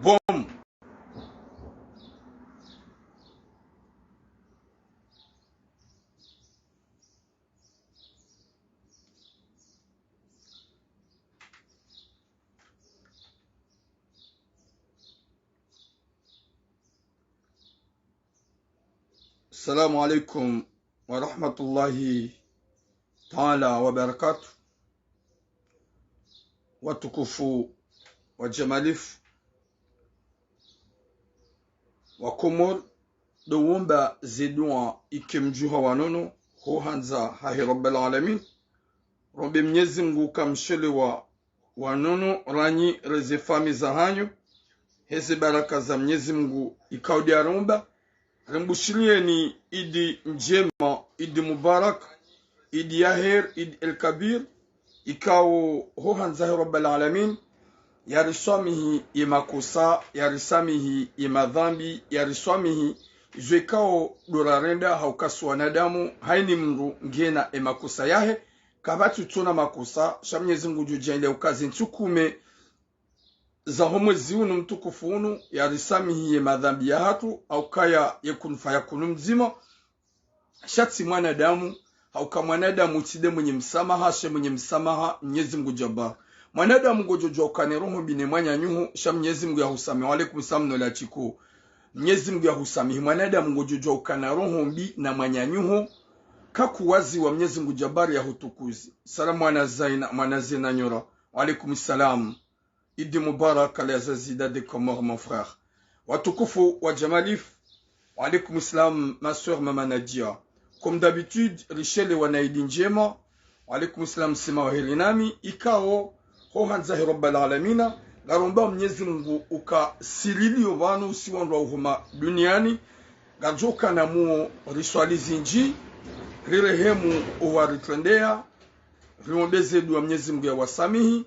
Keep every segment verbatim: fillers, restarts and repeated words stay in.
Boom. Assalamu alaikum wa rahmatullahi taala wa barakatuh. Watukufu wa jamalifu wa Komori, ndo womba ze dua ike mdjuha wa nono, ho handza hahe Rabbal Alamin. Rombe Mnyezi Mngu kamshelewa wa nono ranyi reze fami za hanyu, heze baraka za Mnyezi Mngu ikao ndo aromba. Rimbushiliyeni idi ndjema, idi mubarak, idi ya her, idi el kabir, ikao ho handza he Rabbal Alamin, yariswamihi ye makosa, yarisamihi ye madhambi, yariswamihi izo ikao ndo rarenda, hauka si wanadamu, haina mndru ngena ye makosa yahe, kapvatsi utsona makosa, sha Mnyezi Mngu ngudjo djaaliya uka ze ntsiku kume za ho mwezi unu mtukufu unu, yarisamihi ye madhambi yahatru, haukaya ye kunfa ya kunu mdzima, sha tsi mwanadamu, hauka mwanadamu tsi nde mwenye msamaha, she mwenye msamaha Mnyezi Mngu Jabbar. Mwanadamu ngodjo djuwa uka ne roho mbi ne mwananyuho, sha Mnyezi Mngu yahusamihi. Wa alaikum salam no latiko. Mnyezi Mngu yahusamihi. Mwanadamu ngodjo djuwa uka na roho mbi na mwananyuho, kakuwaziwa Mnyezi Mngu Jabbar yahutukuzi. Salamu mwana Zaina, mwana Zena Nyora. Wa alaikum salam. Idi Mubarak, Al Aziza des Comores, mon frère. Watukufu wa jamalifu. Wa alaikum salam, ma sœur Mama Nadia. Comme d'habitude, rishelewa na idi ndjema. Wa alaikum salam, Sima wa heri nami. Ikao, ho handza he Rabbal Alamina, ngaromba Mnyezi Mngu uka si rilio pvanu si wandru wa uhuma duniani, ngadjoka na muo riswali zindji, rirehemu owaritrendeya, riombeze dua Mnyezi Mngu yawasamihi,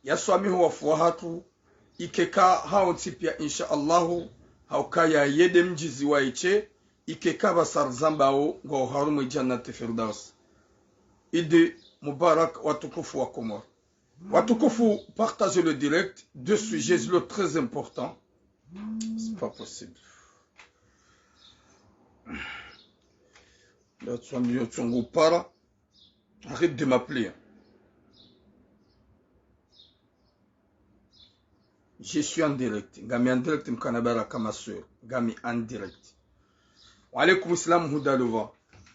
yaswamihi wafu wahatru, ikeka haontsi pia, insha Allahu, haukaya ye nde mdjizi wa ishe, ikeka pvasa rizambao ngwao harumwa Jannat Firdaus. Idi Mubarak, watukufu wa Komori. Watukufu, partagez le direct, deux sujets zilo très importants. C'est pas possible. Là, tu as mis, tu as un gros para. Arrête de m'appeler. Je suis en direct. Ngami en direct, mkana baraka, ma sœur. Ngami en direct. Wa alaikum salam, Hudalova.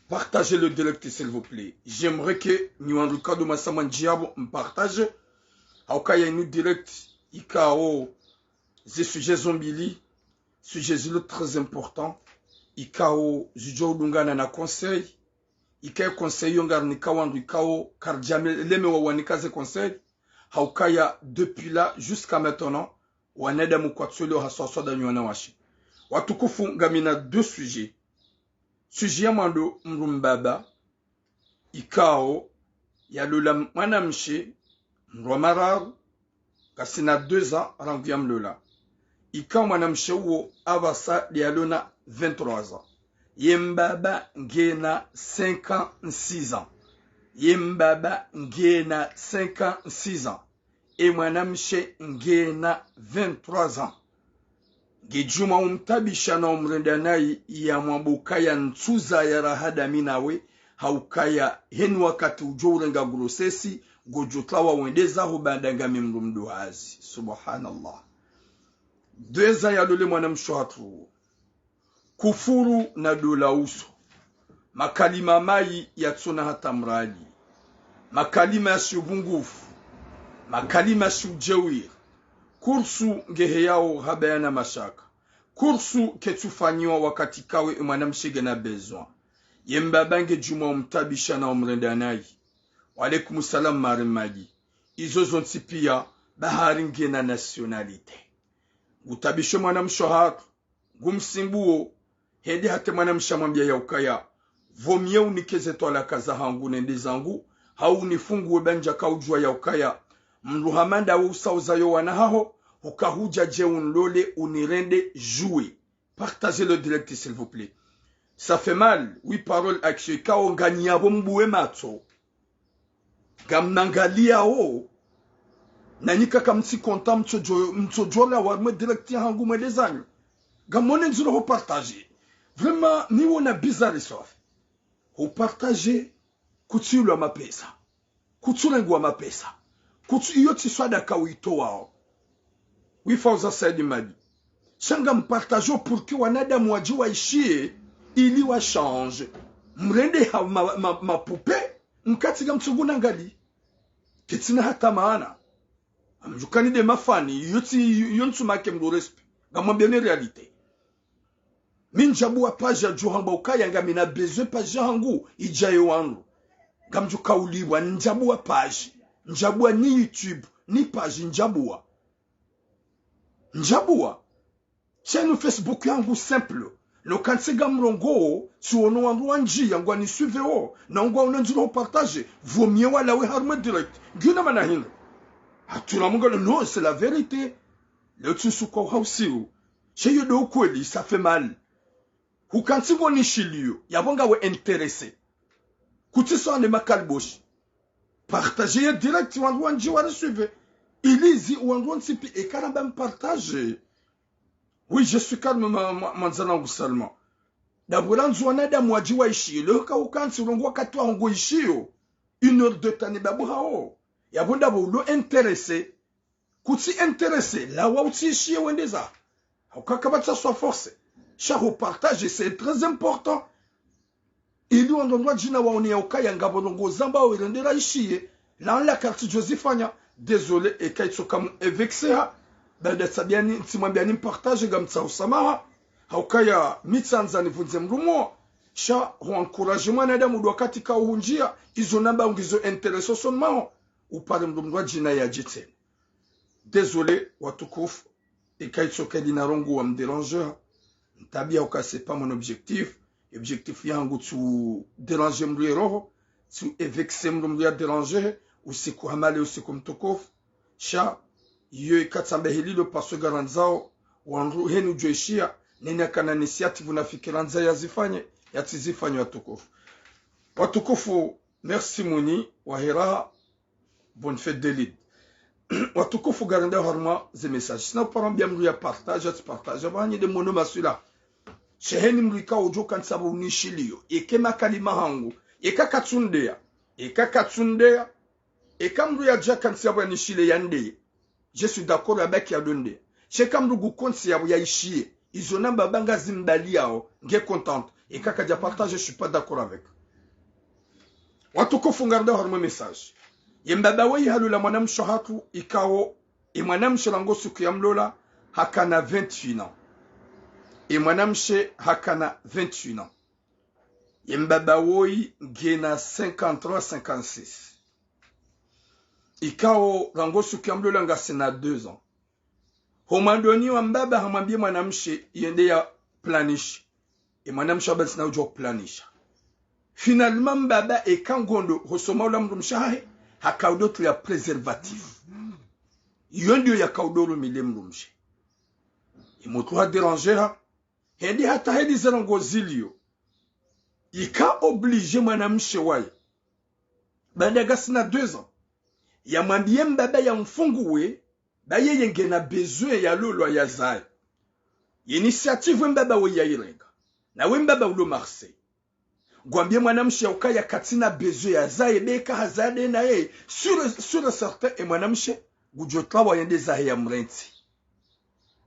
Partagez le direct, s'il vous plaît. J'aimerais que nyi wandru ikao ndo mwasama ndjiya pvo, mpartage. Haukaya inu direct, ikao ze sujets zo mbili, sujets zilo très importants, ikao zidjo udungana na conseil, ikao conseil yo ngarinika wandru ikao karidjalemewa wanika ze conseil, haukaya depuis là jusqu'à maintenant, wanadamu kwatsi leo haswa haswa nda nyi wanawashe. Watukufu, ngami na deux sujets. Sujet ya mwando, mndru mbaba, ikao yalola mwanamshe, mndru wa mararu, ngasina deux ans rangu yamlola. Ikao mwanamshe uwo apvasa nde yalona vingt-trois ans. Ye mbaba ngena cinquante-six ans. Ye mbaba ngena cinquante-six ans. E mwanamshe ngena vingt-trois ans. Ngedjuma umtabisha na umrenda nayi, yamwambo ukaya ntsuza ya raha nda mi nawe, haukaya heni wakati udjo urenga grossesse, ngodjo tlawa wende zaho baanda ngami mndru mduhazi. Subhanallah. Deux ans yalole mwanamshe hatru. Kufuru na dola uso. Makalima mayi yatsona hata mradi. Makalima ya shiubungufu. Makalima ya shiujewiri. Kursu ngeheyao haba yana mashaka. Kursu ketsufanyiwa wakati kawe e mwanamshe ngena besoin. Ye mbaba ngedjuma umtabisha na umrenda nayi. Wa alaikum salam, Mari Madi. Izo zontsi pia, bahari ngena nationalité. Ngutabishe mwanamshe hatru, ngumsimbuo, hende hata e mwanamshe amwambia yaukaya, vaut mieux unike ze twalaka zahangu nende zangu, hau unifungue bandja kaudjua yaukaya, mndru hama ndawe usauza yo wana haho, huka hudja dje unlole unirende jouer. Partagez le direct, s'il vous plaît. Ça fait mal, oui, parole action, ikao nganyi yapvo mbuwe matso. Ngamnangaliyao, Nanyi kaka mtsi content, mtsodjo, mtsodjo lawa harumwa direct yahangu mwende zanyu. Ngamwone ndziro ho partager. Vraiment, niwona bizarre swafi. Ho partager, kutsi ulwa mapesa. Kutsi ulengwa mapesa. Kutsi iyo tsi swadaka witowao. Wi Fauza Said Madi. Sha ngam partager pour que wanadamu wadji waishiye, ili wa change. Mrende ha ma, ma, ma poupée, mkatsi ngamtsungu nangali. Ketsina hata maana. Amdjukani nde mafani, iyo tsi, iyo ntsu make mdru respect. Ngamwambiani réalité. Mi ndjabuwa page yadjo hamba ukaya ngamina besoin page yahangu idjaye wandru. Ngamdjo kauliwa, ndjabuwa page. Ndjabuwa ni YouTube, ni page, ndjabuwa. Ndjabuwa. Sha inu Facebook yahangu simple. No kantsi ngamrongoo, tsiwono wandru wandjiya, ngwani suivre wo. Na ngwaono ndziro ho partager. Vaut mieux walawe harumwa direct. Ngina mana hindru. Hatura mungalo, non, c'est la vérité. Leo tsusuka uhausiu. Sha iyo ndo ukweli, ça fait mal. Hukantsi ngo nishiliyo, yapvo ngawe intéressé. Kutsi swane makaliboshi. Partager ye direct wandru wandji wa risuivre. Ili zi wandru wontsi pi eka ramba mpartager. Oui, je suis calme, ma, ma, mandzana wangu Salma. Ndapvo randzu wanadamu wadji waishiyo. Leo ka hukantsi urongoa wakati waho ngo ishiyo. Une heure de temps ni babu hao. Yapvo ndapvo ulo intéressé. Kutsi intéressé, lawa utsishiye wende zaho. Hauka kapvatsi swa force. Sha ho partager, c'est très important. Ili wandru wadjina waone ya ukaya ngapvo ndrongoo zamba wirendera ishiye. Na la kartsi djo zifanya. Désolé, eka itsoka mu vexé ha. Baada tsabiani, ntsimwambiani mpartager ngamtsaho samaha. Haukaya mi tsandza nivundze mdru mwo. Sha hu encourager mwanadamu ndo wakati ka uhundjiya. Izo namba ngizo intéressé usoni mwaho. Upare mdru mdru wadjina yadjitsene. Désolé, watukufu, eka itsoka ili narongoa mdéranger, ntabiya uka c'est pas mon objectif. Objectif yahangu tsu déranger mdru ye roho, tsu vexer mdru mdru ya déranger, usiku hama leo usiku mtukufu. Sha, iyo ika tsamba hililo parce que ngarandzao, wandru heni udjo ishiya, nina kana initiative na fikira ndza yazifanye, yatsizifanye watukufu. Watukufu, merci muni, wahera, bonne fête de l'Eid. Watukufu ngarendao harumwa ze message. Sina uparambia mdru ya partage, atsi partage. Apvo hanyi nde mwono maswila. Sha heni mdru ika udjo kantsi apvo unishiliyo. Eka makalima hangu. Eka katsundeya. Eka katsundeya. Eka mdru yadja kantsi apvo yanishile yandeye. Je suis d'accord avec ya donde. Sha eka mdru ngu kantsi apvo yaishiye. Izo namba ba ngazi mbali yao. Nge contente. Eka kadja partage, je suis pas d'accord avec. Watukufu ngarendao harumwa message. Ye mbaba woyi halola mwanamshe hatru ikao, ye mwanamshe rangu siku ya mlola, hakana vingt-huit ans. Ye mwanamshe hakana vingt-huit ans. Ye mbaba woyi ngena cinquante-trois, cinquante-six. Ikao rangu siku ya mlola ngasina deux ans. Ho mwandoni wa mbaba hamwambie mwanamshe yende ya planishe. Ye mwanamshe hamba ntsina udjo planisha. Finalement mbaba eka ngondo hosoma ula mdrumshe hahe, haka udo tula préservatif. Iyo ndiyo yaka udo rumile mdrumshe. Ye mutru ha déranger ha, hende hata heli ze ndrongoo ziliyo. Ika obligé mwanamshe waye. Baanda ngasina deux ans. Yamwambie mbaba yamfunguwe, ba yeye ngena besoin yalolwa yazaye. Ye initiative mbaba woyi yayirenga. Na we mbaba ulo Marseille. Ngwambie mwanamshe ya ukaya katsina besoin yazaye, be eka hazaya nde naye, sûr, sûr et certain, ye mwanamshe ngudjo tawa yende zahe yamrentsi.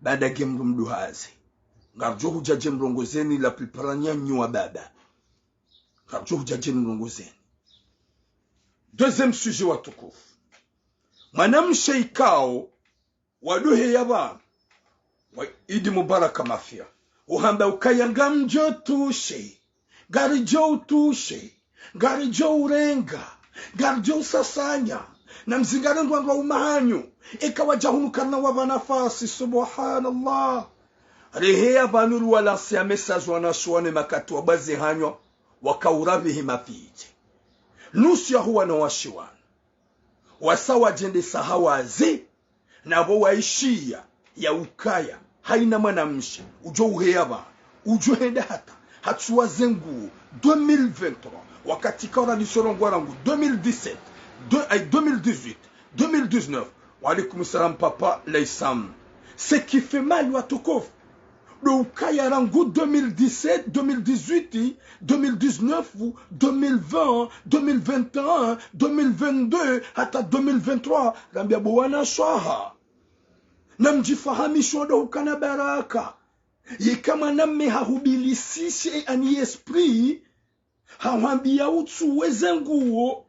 Baanda nge mdru mdru haze. Ngaridjo hudja dje mrongozeni la plupart nyanyu wa baba. Ngaridjo hudja dje mrongozeni. Deuxième sujet watukufu. Mwanamshe ikao, waduhe ya pvanu. Wa Idi Mubaraka Mafia. Uhamba ukaya ngamdjo tushe. Ngaridjo utushe. Ngaridjo urenga. Ngaridjo usasanya. Na mzingare ndrwandrwa umahanyu. Eka wadja hunu karina wapva nafasi. Subhanallah. Rehe ya pvanu ruwalansi ya message wanashuwane makati wa bazi hanywa. Waka urapvihi mafidje. Nusu ya huwa na washiwana. Wasa wadjende saha wazi, na pvo waishiya, ya ukaya, haina mwanamshe, udjo uheya pvanu, udjo henda hata, hatsuwa ze nguo, deux mille vingt-trois, wakati kaura nisorongoa rangu, deux mille dix-sept, deux, ay, deux mille dix-huit, deux mille dix-neuf, Wa alaykum salam, papa Laysam. Ce qui fait mal, watukufu, ndo ukaya rangu deux mille dix-sept, deux mille dix-huit, deux mille dix-neuf, deux mille vingt, deux mille vingt et un, deux mille vingt-deux, hata deux mille vingt-trois, rambia bo wanaswaha, namdjifahamishe ndo ukana baraka. Yeka mwanamme hahubilisishe ani esprit, hahwambia utsuwe ze nguo,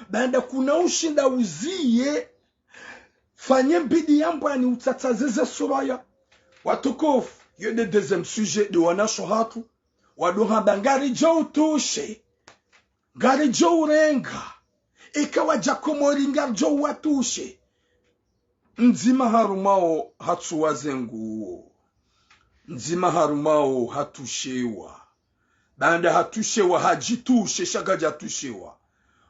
baanda kuna ushinda uziye, fanye mbidi ya mbwani utsatsaze ze suraya. Watukufu, yo nde deuxième sujet de wanaswaha hatru, wado hamba ngaridjo utushe, ngaridjo urenga, eka wadja Komori ngaridjo uwatushe. Mdzima harumwa wo hatsuwa ze nguo. Mdzima harumwa wo hatushewa. Baanda hatushewa, hadjitushe, sha kadjatushewa.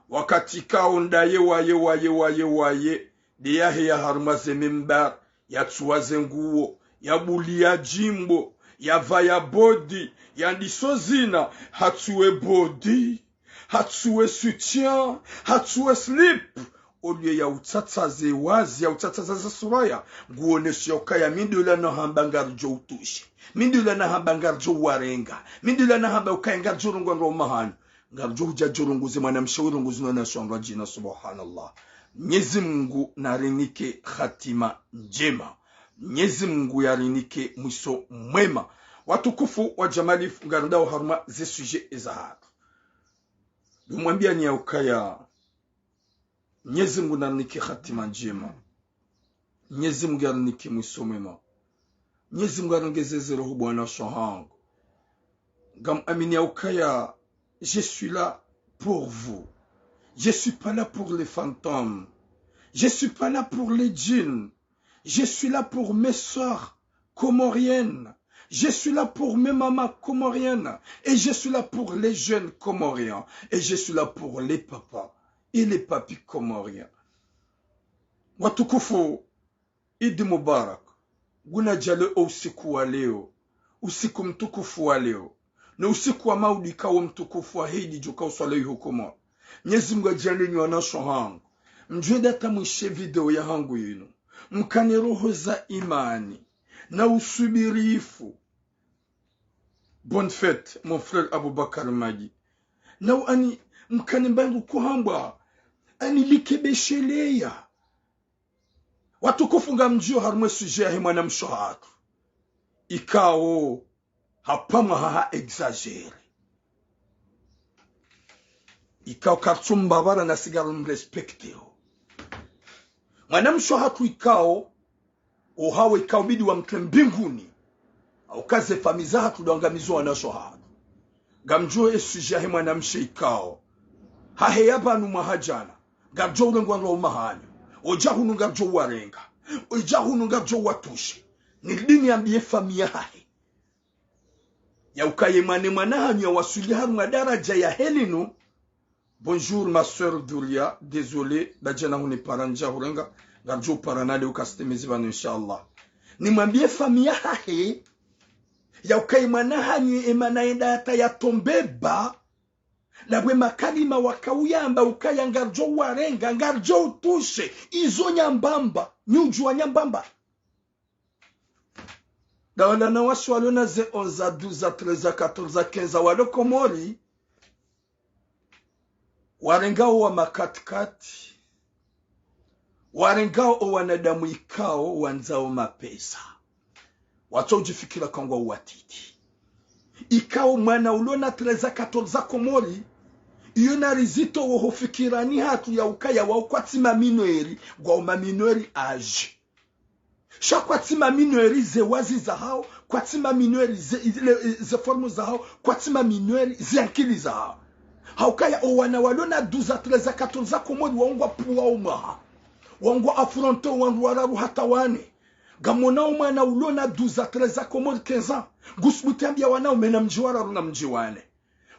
Wakati kao ndaye waye, waye, waye, waye, nde yaheya harumwa ze mimbar, yatsuwa ze nguo, yabuliya djimbo, yapvaya bodi, yandiso zina, hatsuwe bodi, hatsuwe soutien, hatsuwe slip. Au lieu ya utsatsaze wazi, ya utsatsaze ze suraya, nguoneshe ya ukaya mi ndo ula nahamba ngaridjo utushe. Mi ndo ula nahamba ngaridjo uwarenga. Mi ndo ula nahamba ukaya ngaridjo urongoa ndo mahanyu. Ngaridjo udja djo urongoze mwanamshe, urongoze no wanaswaha ndo wadjina, subhanallah. Mnyezi Mungu narinike khatima ndjema. Mnyezi Mungu yarinike mwiso mwema. Watukufu wa Jamalifu, ngarendao harumwa ze sujet eza hatru. Ndo mwambiani ya ukaya Mnyezi Mungu narinike khatima ndjema. Mnyezi Mungu yarinike mwiso mwema. Mnyezi Mungu yarengeze ze roho bo wanaswaha hangu. Ngam amini ya ukaya, je suis là pour vous. Je suis pas là pour les fantômes. Je suis pas là pour les djinns. Je suis là pour mes sœurs comoriennes. Je suis là pour mes mamans comoriennes. Et je suis là pour les jeunes comoriens. Et je suis là pour les papas et les papis comoriens. Watukufu, Idi Mubarak. Ngunadja leo, o usiku wa leo, usiku mtukufu wa leo, no usiku wa maulidi ikao mtukufu wa Idi djo kao uswaliwa ho Komori. Mnyezi Mungu yadjaanlie nyi wanaswaha hangu, mdjuwe hata mwishe video ya hangu yinu, mkane roho za imani na usubirifu. Bonne fête, mon frère Abubakar Madi. Na u-, ani, mkane mbangu kuhambwa, ani likebesheleya. Watukufu, ngamdjuo harumwa e sujet yahe mwanamshe hatru, ikao hapvamwaha ha exagéré. Ikao kartsu mbapvara na si ngaru mrespecteo. Mwanamshe hatru ikao, ohawe ikao bidi wamtwe mbinguni. Hauka ze famiyi za hatru ndo wangamizo wanaswaha hatru. Ngamdjuo e sujet yahe mwanamshe ikao haheya pvanu mwaha djana, ngaridjo urengwa ndo umahanyu. Odja hunu ngaridjo uwarenga. Odja hunu ngaridjo uwatushe. Niridi niambiye famiyi yahahe ya ukaya ye mwana, mwana hanyu yawaswili harumwa daraja yahe linu. Bonjour ma sœur Duria, désolé, ba djana hunipara ndja hurenga, ngaridjo upara nale ukasitimizi pvanu, inshallah. Nimwambiye famiyi yahahe ya ukaya ye mwana hanyu, e mana yenda hata yatombe ba, labwe makalima wakao uyamba ukaya ngaridjo uwarenga, ngaridjo utushe, izo nyambamba, nyi udjuwa nyambamba. Ndo wala wanawashe walo na ze onze à douze à treize à quatorze à quinze walo Komori, warengao wa makatikati, warengao o wanadamu ikao wandzao mapesa. Watso udjifikira kangwa uwatiti. Ikao mwana ulo na treize à quatorze à Komori, iyo narizitowe ho fikirani hatru ya ukaya wao kwatsi ma mineurs, ngwao ma mineurs âgés. Sha kwatsi ma mineurs ze wazi zahao, kwatsi ma mineurs ze, le, ze formes zahao, kwatsi ma mineurs ze ankili zahao. Haukaya o wana walo na douze à treize à quatorze à Komori wao ngwapvuao mwaha. Wao ngwa affronter wandru wararu hata wane. Ngamwonao mwana ulo na douze à treize à Komori, quinze ans, ngusubutu yambia wanaume na mdji wararu na mdji wane.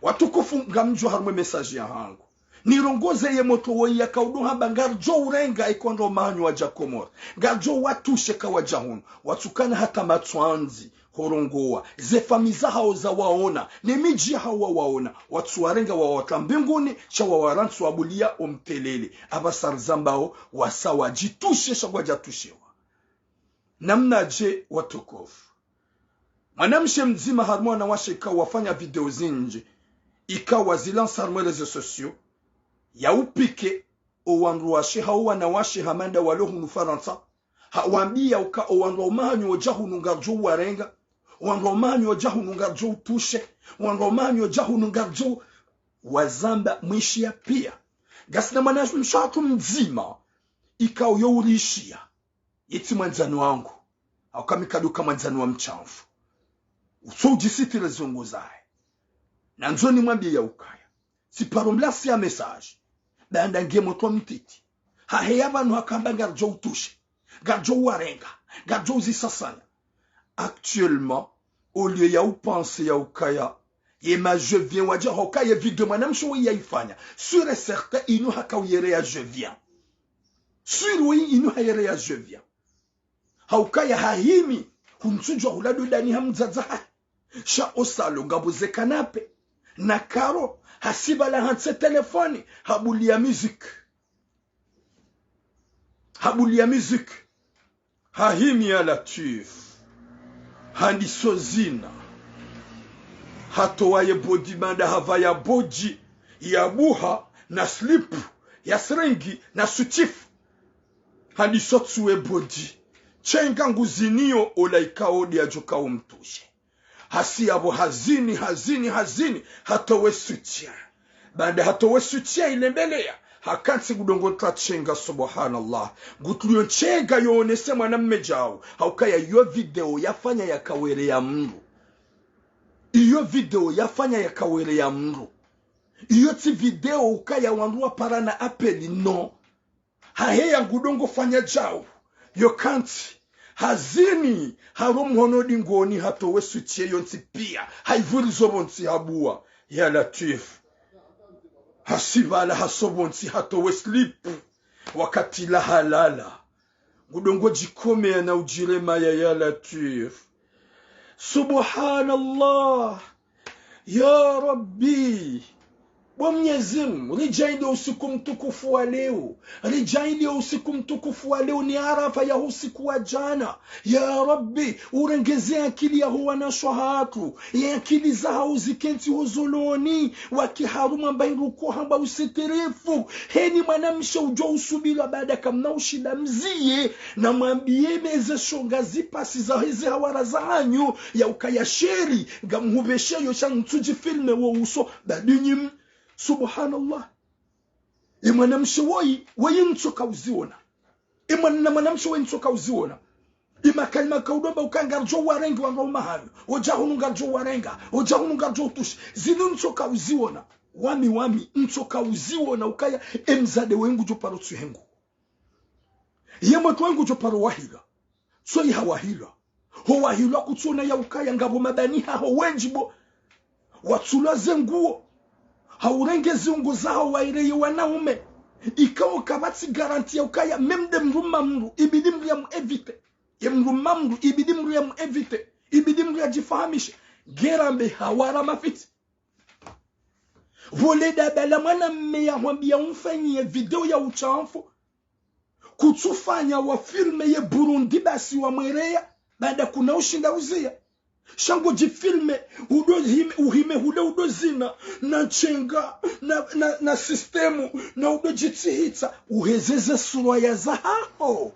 Watukufu, ngamdjuo harumwa e message yahangu, nirongoze ye motro woyi yakao udo hamba ngaridjo urenga eka ndo umahanyu wadja Komori, ngaridjo uwatushe eka wadja hunu, watsukana hata matswandzi horongowa, ze famiyi zahao zawaona, ne midji yahao wawaona, watsuwarenga wawatria mbinguni, sha wawarantsi wabuliya omtelele. Apvasa rizambao wasa wadjitushe sha ngwadjatushewa. Namnadje watukufu? Mwanamshe mdzima harumwa wanawashe ikao wafanya video zindji, ikao wazilansa harumwa réseaux sociaux, yaupike owandru washe hau wanawashe hama nda walo hunu Farantsa, hawambiya uka owandru waume wahanyu wodja hunu ngardjo uwarenga, owandru waume wahanyu wodja hunu ngardjo utushe, owandru waume wahanyu wodja hunu ngardjo wazamba mwishiya piya. Ngasina mwanamshe hatru mdzima, ikao yo urishiya, yetsi mwandzani wangu, hauka mi kaduka mwandzani wa mshamfu. Utso udjisitiri zungu zahe. Nandzo nimwambiye ya ukaya, tsiparo mlasi ya message, baanda nge motro mtiti. Haheya pvanu hakamba ngardjo utushe, ngardjo uwarenga, ngardjo uzisasanya. Actuellement, au lieu ya upenser ya ukaya, ye ma je viens wadja, hauka ye video mwanamshe woyi yaifanya, sûr et certain, inu haka uyere ya je viens. Sûr, oui, inu hayere ya je viens. Haukaya hahimi, huntsudjwa hula dodani ha mdzadze hahe. Sha osalo ngapvo ze canapé, na karo, hasibala hantsi telefoni, habuliya musique. Habuliya musique. Hahimi ya Latwif. Handiso zina. Hatowa ye bodi baanda hapvaya bodi, yabuha, na slip, ya siringi, na sutifu. Handiso tsuwe bodi. Shenga nguziniyo ola ikao de yadjoka umtushe. Hasi yapvo hazini, hazini, hazini, hatowe soutien. Baanda hatowe soutien ilembeleya, hakantsi ngudongo tra shenga, subhanallah. Ngutuliyo shenga yoonese mwanamme djau, haukaya yo video yafanya yaka were ya mndru. Iyo video yafanya yaka were ya mndru. Iyo tsi video ukaya wandru waparana appel, non. Haheya ngudongo fanya djau. Yo kantsi. Hazini, haro mhono dingoni, hatowe soutien yontsi piya. Haivurizo pvontsi habuwa. Ya Latwif. Hasibala haso pvontsi hatowe slip. Wakati la halala. Ngudongo djikomeya na udjiremaya, ya Latwif. Subhanallah. Ya Rabbi. Bo Mnyezi Mngu, ridjaaliye usiku mtukufu wa leo. Ridjaaliye usiku mtukufu wa leo ni Arafa ya usiku wa djana. Ya Rabbi, urengeze akili yaho wanashe hatru. Ye akili zahao zikentsi hozoloni. Waki harumwa mba indru ko hamba usetrefu. Heni mwanamshe udjo usubilwa baanda kamna ushinda mziye. Na mwambiye meze shonga zipasi za hezi hawara zahanyu. Ya ukaya sheri, ngamhupvesheyo sha ntsudji filme wo uso, badinyi m-, subhanallah. Ye mwanamshe woyi, woyi ntsoka uziona. Ye mwana-, na mwanamshe woyi ntsoka uziona. Ye makalima kaudomba uka ngardjo uwarenga wandru waume wahanyu. Odja hunu ngardjo uwarenga. Odja hunu ngardjo utushe. Zinu ntsoka uziona. Wami, wami, ntsoka uziona ukaya, ye mdzadze we ngudjo paro tsuhe nguo. Ye motro we ngudjo paro wahilwa. Tsoyi hawahilwa. Ho wahilwa kutsona ya ukaya ngapvo mabani haho wendji bo. Watsulwa ze nguo. Haurenge ziungo zaho waireye wanaume. Ikao kapvatsi garanti ya ukaya, même de mdrume mndru, ibidi mndru ya mu éviter. Ye mdrume mndru, ibidi mndru ya mu éviter. Ibidi mndru ya djifahamishe. Ngera mbe hawara mafiti. Pvo le dada la mwanamme yahwambiya umfanyiye video ya ushamfu. Kutsufanya wa filme ye Burundi basi wamwereya, baanda kuna ushinda uziya. Sha ngodji filme, udo hime, uhime hule udo zina, na nshenga, na, na, na système, na udo djitsihitsa, uhezeze surwa ya zahaho.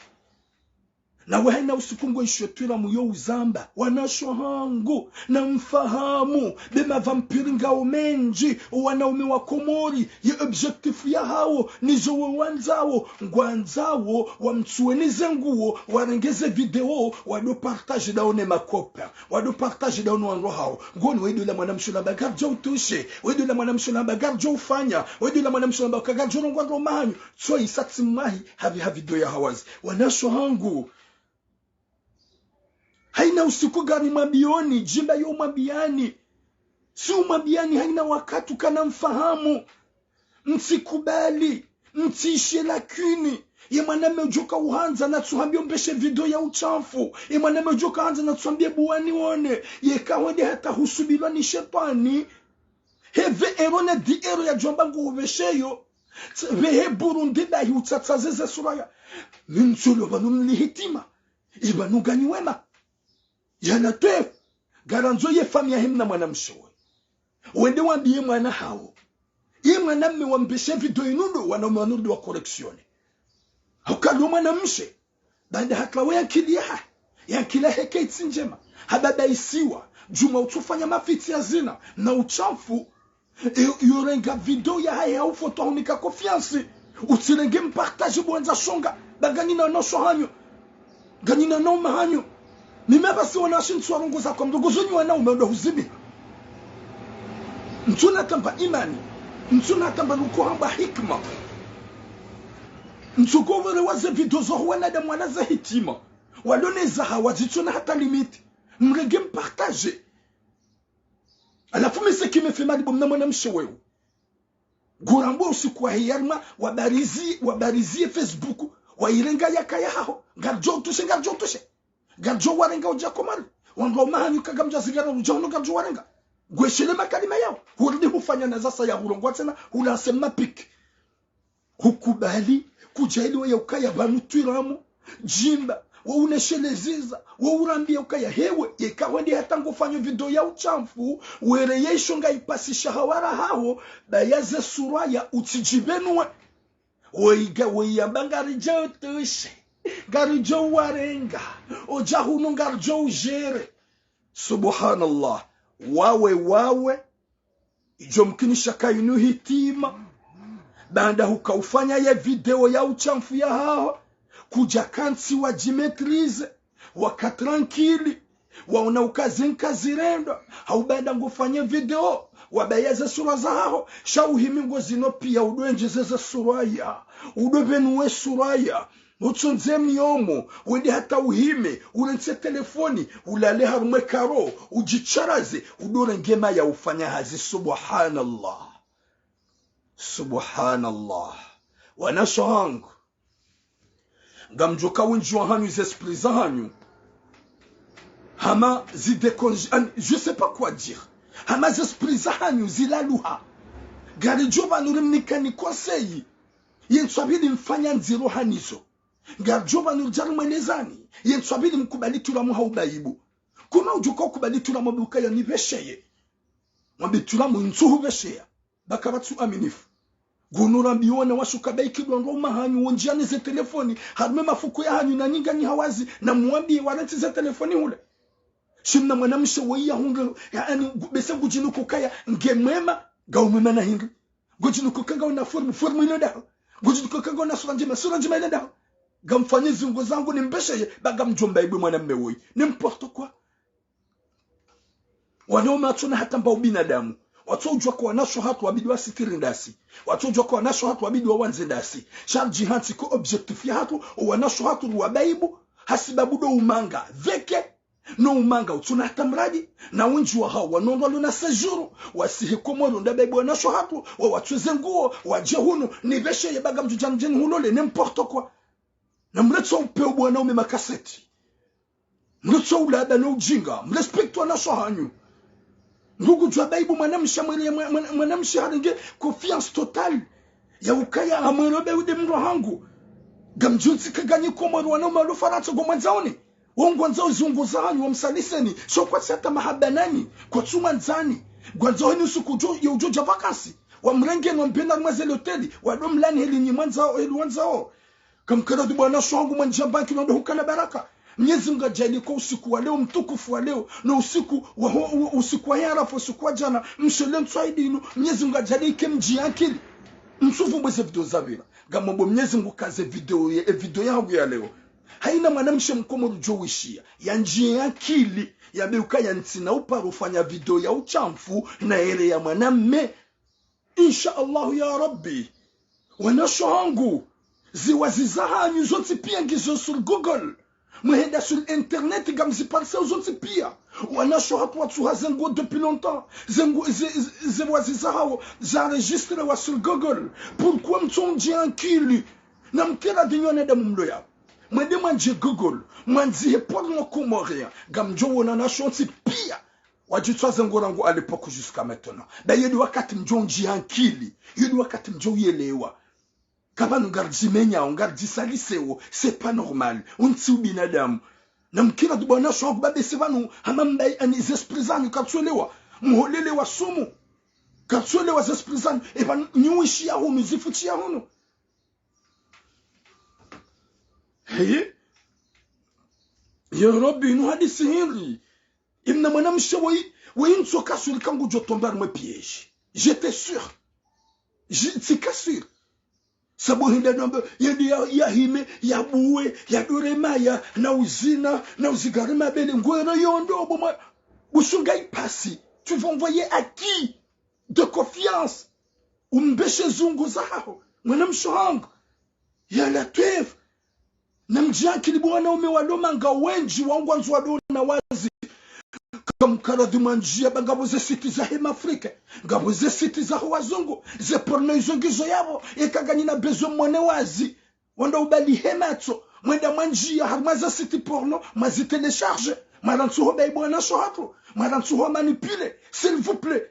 Na we haina usiku ngo isho twira muyo uzamba, wanashe hangu, na mfahamu, be mavampiri ngao mendji, wanaume wa Komori, ye objectif yahao, nizo we wandzao, ngwandzao, wamtsuwe ni ze nguo, warenge ze video, wado partage dao ne ma copain, wado partage dao no wandru hao, ngoni we idola mwanamshe ulamba ngardjo utushe, we idola mwanamshe ulamba ngardjo ufanya, we idola mwanamshe ulamba ka ngardjo rongoa ndro mahanyu, tso isa tsi mwahi, havi ha video ya hawazi, wanashe hangu. Haina usiku ngari mwambiyoni, djimba yo mwambiyani. Si umwambiyani haina wakati ukana mfahamu. Mtsikubali. Mtsishe lakini. Ye mwanamme udjoka uhandza natsuhambie umbeshe video ya utshafu. Ye mwanamme udjoka handza natsuhambie buwa nione. Yeka hwende hata husubilwa ni shetwani. Heve ero na di ero yadjwamba nguhubesheyo. Tse-, vehe Burundi dahi utsatsa zeze suraya. Ni ntsulo pvanu mli hitima. Ipvanu nganyi wema. Yana twe. Ngarandzo ye famiyi yahe mna mwanamshe we. Wende wambie mwana hawo. Ye mwanamme wambeshe video inu ndo wanaume wanu rudi wa correctionner. Hauka lo mwanamshe. Baanda hata we yankili yahahe. Yankili yahahe kayitsi ndjema. Hababaisiwa. Djuma utsufanya mafitsi ya zina. Na utshafu. E, yorenga video yahahe hau foto hunika confiance. Utsirenge mpartage bwandza shonga. Ba nganyina no sho hanyu. Nganyina no mahanyu. Mimi apvasi wana shintsu warongoza kwa mrongozo nyi wanaume ndo huzimi. Ntsuna tamba imani. Ntsuna tamba luko hamba hikima. Ntsuko vere waze video zo wanadamu wana za hitima. Waloneza hawa zitsuna hata limite. Mrenge mpartage. Halafu mi ce qui me fait mal bo mna mwanamshe wewe. Ngurambwa usiku wa hiyarima, wabarizi, wabarizi ye Facebook, wayirenga yaka yahaho. Ngaridjo utushe, ngaridjo utushe. Ngaridjo warenga udja Komori. Wandru wa mahanyu kaga mdja zingara udja hunu ngaridjo warenga. Ngweshele makalima yawo. Hurudi hufanya na zasa ya hurongoa tsena, hulanse mapiki. Hukubali, kudjaili we yaukaya pvanu twiramo, djimba, wo uneshelezeza, wo urambia ukaya hewe, yeka hwende hata ngofanyo video ya utshafu, were yesho ngayipasisha hawara hawo, ba yaze suraya utsidjibenuwe. Woiga, woiyamba ngaridjo utushe, ngaridjo warenga, udja hunu ngaridjo ujere. Subhanallah, wawe, wawe, idjo mkinisha kayinu hitima. Baanda huka ufanya ye video ya utshafu yahaho, kudja kantsi wadjimaîtriser, waka tranquille, waona uka zinka zirendwa, hau baanda ngufanye video, wabaya ze sura zahaho, sha uhimi ngozino pia udo endjeze ze suraya, udo benuwe suraya, utsundze myomo, wende hata uhime, urentse telefoni, ulale harumwa ye karo, udjitsaraze, udo renge maya ufanya hazi, subhanallah. Subhanallah. Wanashe hangu. Ngamdjoka wendji wahanyu ze esprit zahanyu. Hama zi décon-, an-, je sais pas quoi dire. Hama ze esprit zahanyu zilaluha. Ngaridjo pvanu rimnikani conseil. Yentswabidi mfanya ndziro hanizo. Ngaridjo pvanu ridja rimwelezani. Yentswabidi mkubali twiramo ha ubaibu. Kuna udjuka ukubali twiramo be ukaya nipvesheye. Mwambe twiramo ntsuhupvesheya. Ba kapvatsi uaminifu. Ngunu rambiwa na washuka baiki ndo wandru wa mahanyu wondjiani ze telefoni. Harumwa ye mafuku yahanyu na nyinganyi hawazi na mwambiye warentsi ze telefoni hule. Shi mna mwanamshe woyi ya hundre, yaani, ngu-, bese ngudjinu kukaya nge mwema, ngau mwema na hindri. Ngudjinu kuka ngauna forme, forme inu ndaho. Ngudjinu kuka ngauna sura ndjema, sura ndjema inu ndaho. Ngamfanyi zingo zangu nimbesheye, ba ngamdjomba ibwe mwanamme woyi. N'importe quoi. Wanaume watsuna hata mba ubinadamu. Watso udjua kwa wanashe hatru wabidi wasitiri ndasi. Watso udjua kwa wanashe hatru wabidi wawandze ndasi. Sha ridjihantsi ko objectif yahatru, o wanashe hatru ruwabaibu, hasibabu ndo umanga. Veke, no umanga utsuna hata mradi, na wendji wahawo wanu ndo walona séjour, wasihi Komoro ndabaibu wanashe hatru, wawatsuze nguo, wadje hunu, nipvesheye ba ngamdjudjani djeni hulole, n'importe quoi. Na mretso upve ubwana ume makaseti. Mretso ulada no ujinga. Mrespecte wanashe hanyu. Ndugu djwa baibu mwanamshe amwele, mwa-, mwana-, mwanamshe harenge confiance totale. Ya ukaya amwele be ude mdru hangu. Ngamdjuntsi kaganyi Komoro wanaume walo Farantsa ngomwandzaoni. Wo ngwandzao zingo zahanyu wamsaliseni. Sho kwatsi hata mahaba nanyi. Kwatsu mwandzani. Ngwandzao heni usiku udjo, ye udjo dja vacances. Wamrenge no mbena mwaze loteli. Wado mlani heli nyi mwandzao, heli wandzao. Kamkara di bwana sho hangu mwanjamba nki nondo hukana baraka. Mnyezi Mungu ajali kwa usiku wa leo, mtukufu wa leo, no usiku wa ho-, u-, usiku wa yarafa, usiku wa djana, mshele ntswaidi inu, Mnyezi Mungu ajali ke mdji ya akili. Msufu mbweze video zapvira. Ngamombo Mnyezi Mungu kaze video ye, e video yangu ya leo. Haina mwanamshe mkomoro djo wishiya, ya ndji ya akili, ya be ukaya ntsina uparo fanya video ya utshafu, na ere ya mwanamme. Insha Allahu ya Rabbi. Wanashe hangu, ziwazi zahanyu zontsi pia ngizo sur Google. Mwehenda sur internet, ngamziparisao zontsi pia. Wanasho hatru watsuha ze nguo depuis longtemps. Ze nguo, ze, ze, ze wazi zahawo, za enregistré wa sur Google. Pourquoi mtsondji ankili? Na mkera dinyo wanadamu mlo yao. Mwende mwandjie Google, mwandzihe porno comorien, ngamdjo wona wanasho wontsi pia. Wadjitswa ze nguo rangu à l'époque jusqu'à maintenant. Ba yedi wakati mdjo undjia ankili, yedi wakati mdjo uyelewa. Ka pvanu ngaridjimenyao, ngaridjisaliseo, c'est pas normal. Untsi ubinadamu. Na mkira duba wanasho waku babese pvanu, hama mbayi ani ze esprit zanyu, katsuelewa. Muholele wa sumu. Katsuelewa ze esprit zanyu. E pvanu, nyuishi ya hunu, zifuti ya hunu. Heye? Ya Rabbi, inu hadisi hindri? Imna mwanamshe woyi, woyi ntso kasuri ka ngudjo tomba harimwa piège. J'étais sûr. J'étais sûr. Sabu hinda nombe, yende ya, ya hime, ya buwe, ya dore maya, na uzina, na uzigari mabele, ngwera yondo, bo mwa, busunga ipasi. Tu vas envoyer à qui? De confiance. Umbeshe zungu zaho. Mwanamshe hangu. Ya Latwif. Na mdjia ankili bo wanaume walo manga wendji wangwandzo walo na wazi. Kamkaradhi mwandjia ba ngapvo ze site za hema Afrika. Ngapvo ze site zaho wazungu. Ze porno izo ngizo yapvo. Eka nganyina besoin mwone wazi. Wandra ubali he matso. Mwenda mwandjia harimwa ze site porno. Mwazi télécharger. Mwarantsuho bayi bo wanasho hatru. Mwarantsuho manipuler. S'il vous plaît.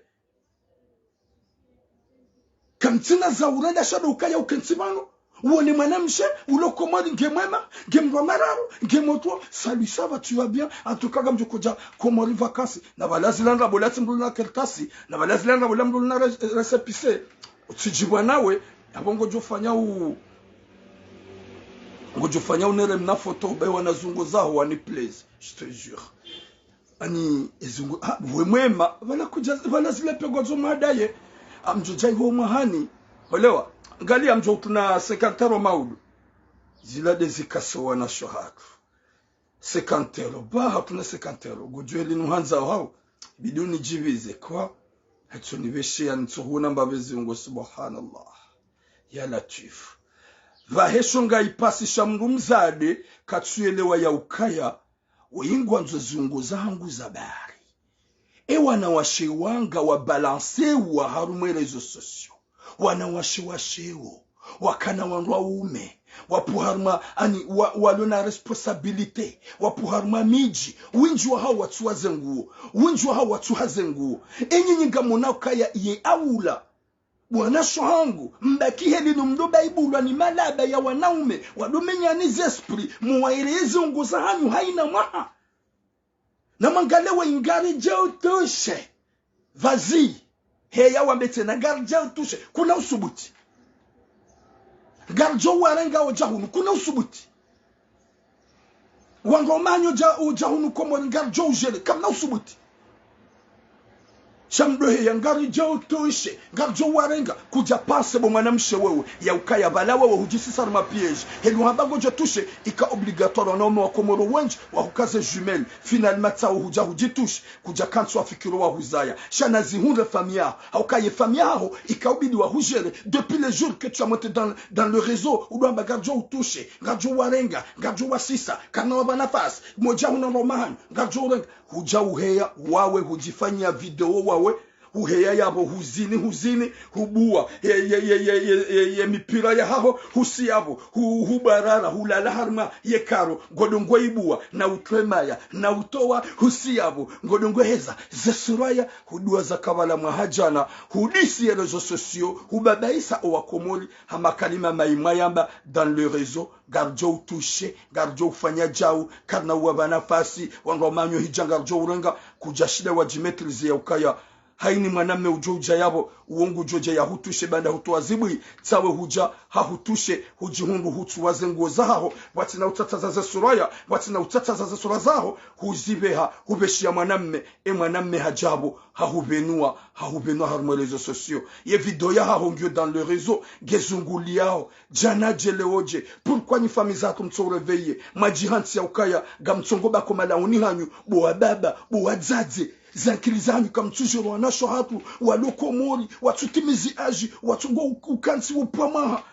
Kamtsina za urenda sha ndo ukaya ukentsi pvanu. Uone mwanamshe, ulo Komori nge mwema, nge mdru wa mararu, nge motro. Salut, ça va, tu vas bien? En tout cas, ngamdjo kudja Komori vacances. Na pvala zila ndrabo la tsi mdru na kartasi, na pvala zila ndrabo la mdru na re-, récépissé. Utsidjibwa nawe, yapvo ngodjo fanya u-, ngodjo fanya unere mna photo, be wana zungu zaho wani plaise, je te jure. Ani ezungu, ha, we mwema, pvala kudja, pvala zile pego zo mwadaye. Amdjo djai ho mwahani. Olewa, ngali amdjo utruna cinquante euros maudu. Zila de zikaso wanasho hatru. Cinquante euros, ba hatruna cinquante euros. Ngudjueli nuhandza hao. Bidi unidjivize kwa. Hetso nibeshe ya nitsohuna mbapve zungu, subhanallah. Ya Latwif. Pvahe sho nga ipasi sha mdru mdzadze, katsuelewa ya ukaya, woyi ngwandzo zungu zahangu za bari. E wanawashe wanga wa balancewa harumwa réseaux sociaux. Wanawashe washeo. Wakana wandru waume. Wapvo harumwa, ani, wa, walo na responsabilité. Wapvo harumwa midji. Windji wahawo watsuha ze nguo. Windji wahawo watsuha ze nguo. Enyinyi ngamona ukaya ye aula. Bo wanasho hangu, mbaki heli no mdo baibulwa ni malaba ya wanaume, wado menyani ze esprit, muwaire ezungu zahanyu haina mwaha. Na mangalewe ngaridjo utushe. Vas-y. Heya wambe tsena ngaridjo utushe. Kuna usubuti. Ngaridjo warenga odja hunu. Kuna usubuti. Wanga umanyo dja, udja hunu Komori, ngaridjo ujele, kamna usubuti. Sha mdo heya, ngaridjo utushe, ngaridjo warenga, kudja panse bo mwanamshe wewe, ya ukaya pvala wewe hudjisisa harumwa piège. Helu hamba ngodjo tushe, ika obligatoire wanaume wa Komoro wendji, wahukaze jumelle, finalement tsawo hudja hudjitushe, kudja kantsu wafikiro wahuzaya. Sha na zihundre famille yaho, ha ukaya ye famille yaho, ika ubidi wahujere, depuis le jour que tu as monté dans, dans le réseau, udo hamba ngaridjo utushe, ngaridjo warenga, ngaridjo wasisa, kana wapva nafasi, modja huna romahanyo, ngaridjo urenga, hudja uheya, wawe hudjifanyia vidéo wawe, huheya yapvo, huzini, huzini, hubuwa, ye, ye, ye mipira yahaho, husi yapvo, hu, hubarara, hulala harumwa, ye karo, ngodongo ibuwa, na utwe maya, na utowa, husi yapvo, ngodongo heza, ze suraya, huduwa za kabala mwaha djana, hudisi ye réseaux sociaux, hubabaisa owa Komori, ha makalima mayi mwayamba, dans le réseau, ngaridjo utushe, ngaridjo ufanya djau, karina uwapva nafasi, wandru wamanyo hidja ngaridjo urenga, kudja shinda wadjimaîtriser ya ukaya. Haini mwanamme udjo udja yapvo, uwo ngudjo dja yahutushe baanda hutowa zibwi, tsawe hudja, hahutushe, hudjihundru hutsuwa ze nguo zahaho, pvwatsina utsatsaza ze suraya, pvwatsina utsatsaza ze sura zaho, huzipveha, hupveshiya mwanamme, e mwanamme hadja pvo, hahupvenua, hahupvenua harumwa réseaux sociaux. Ye vidéo yahaho ngiyo dans le réseau, ngezunguliyaho, djana dje leo dje, pourquoi nyi famille zahatru mtso réveiller, mwadjihantsi ya ukaya, ngamtsongo bako malaoni hanyu, bo wababa, bo wadzadze, zankili zanyu kamtsujero wanasho hatru, walo Komori, watsutimizi âge, watsongo u-, ukantsi upvwa mwaha.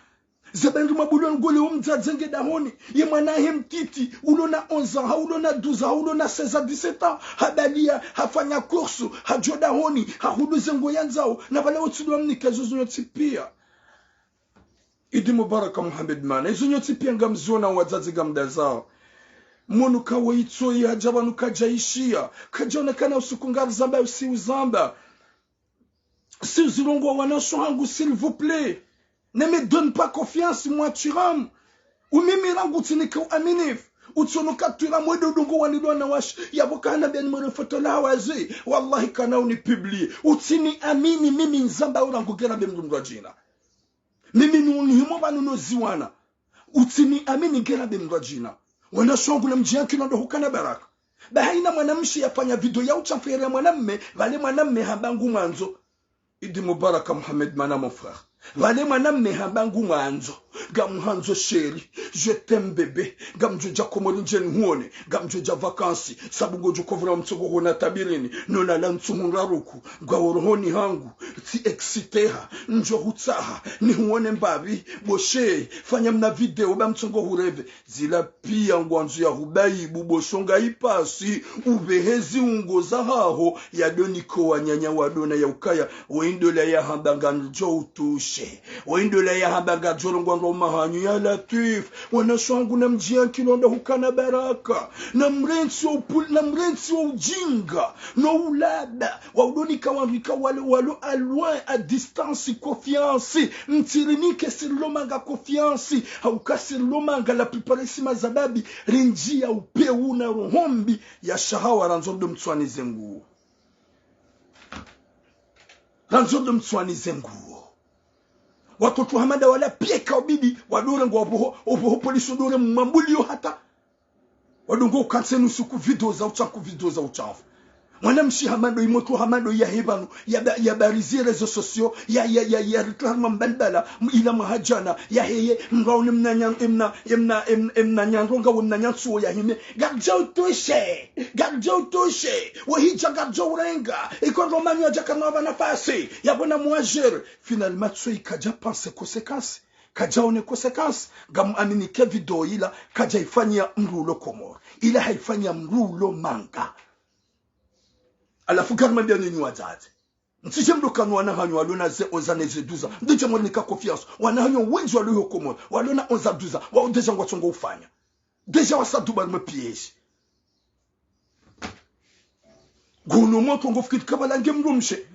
Ze bandi mabulwa ngole wo mdzadze nge dahoni, ye mwana he mtiti, ulo na onze ans, ha ulo na douze ans, ha ulo na seize ans, dix-sept ans, habaliya, hafanya kursu, hadjo dahoni, hahudu ze ngo yandzao, na bala wotsi dwa mnika zo zo nyontsi piya. Idi Mubaraka Muhammad Mana, izo nyontsi piya ngamziona wadzadze ngamdazao. Mwono kawo itsoyi hadja pvanu kadja ishiya, kadjaonekana usiku ngarizamba usi uzamba. Si uzirongowa wanasho hangu, s'il vous plaît. Ne me donne pas confiance, moi, Thuram. Umimi rangu tsinika uaminifu. Utsono ka Thuram wende udungo wanilwa na washi. Yapvo kana beni mwere foto la wazi. Wallahi kana unipublie. Utsini amini mimi nzamba urangu ngena be mdru mdru adjina. Mimi nunihimo pvanu no ziwana. Utsini amini ngena be mdru adjina. Wanasho hangu na mdjiya nkilo ndo hukana baraka. Ba hayina mwanamshe yafanya video ya utshafu yere mwanamme, pvale mwanamme hamba ngu mwandzo. Idi Mubaraka Muhammad Mana, mon frère. Pvale mwanamme hamba ngu mwandzo. Ngamhandzo chéri. Je t'aime bébé. Ngamdjo dja Komori ndjeni huone. Ngamdjo dja vacances. Sabu ngodjo kovura mtsongo hona tabirini. Nona la ntsuhu ndraruku. Ngwa wo rohoni hangu. Tsi excité ha. Ndjo hutsaha. Nihuone mbapvi. Boshe. Fanya mna video ba mtsongo hureve. Zila piya ngwandzo ya hubaibu bosho nga ipasi, upvehe ziungo zahaho, yadoniko wananya wadona ya ukaya, wo indola yahamba ngandjo utushe. Wo indola yahamba ngandjo rongowa ndo mahanyu ya Latwif. Wanasho hangu na mdjiya nkilo ndo hukana baraka. Na mrentsi wo upul-, na mrentsi wo ujinga. No ulaba. Waudonika wandru ika walo, walo à loin, à distance, confiance. Mtsirinike sirilo manga confiance. Hauka sirilo manga la plupart isi mazababi. Rindjiya upvewu na roho mbi ya shahawa randzo ndo mtswani ze nguo. Randzo ndo mtswani ze nguo. Watoto hamada wala piya ka ubidi, wadore ngo opvoho, opvoho polisi udore mwambuliyo hata. Wadungo ukantseni usiku video za utshafu, video za utshafu. Mwanamshe hamado, imotro hamado yahe pvanu, ya ba-, ya barizi réseaux sociaux, ya, ya, ya, ya réclame mbalibala, m-, ila mwahadjana, yaheye, mraone mnanya, emna, emna, em-, emna nyandronga, we mnanya ntsuwo yahime. Ngardjo utushe, ngardjo utushe, wehidja ngardjo urenga, iko ndo manyo yadja kana wapva nafasi, yapvo na mwajere. Finalement, tsoyi kadja pense conséquence. Kadjaone conséquence, ngamuamini ke video ila, kadja ifanya mdru ulo Komori. Ila haifanya mdru ulo manga. Halafu ngarimwambia nyinyi wadzadze. Mtsidje mdokanu wana hanyu walo na ze onze ans ne ze douze ans. Mdodja mwarinika confiance. Wana hanyu wendji walo ho Komori. Walo na onze ans, douze ans. Wao déjà ngwatsongo ufanya. Déjà wasaduba rimwe piège. Ngono motro ngofikiri ka pvala nge mdrumshe.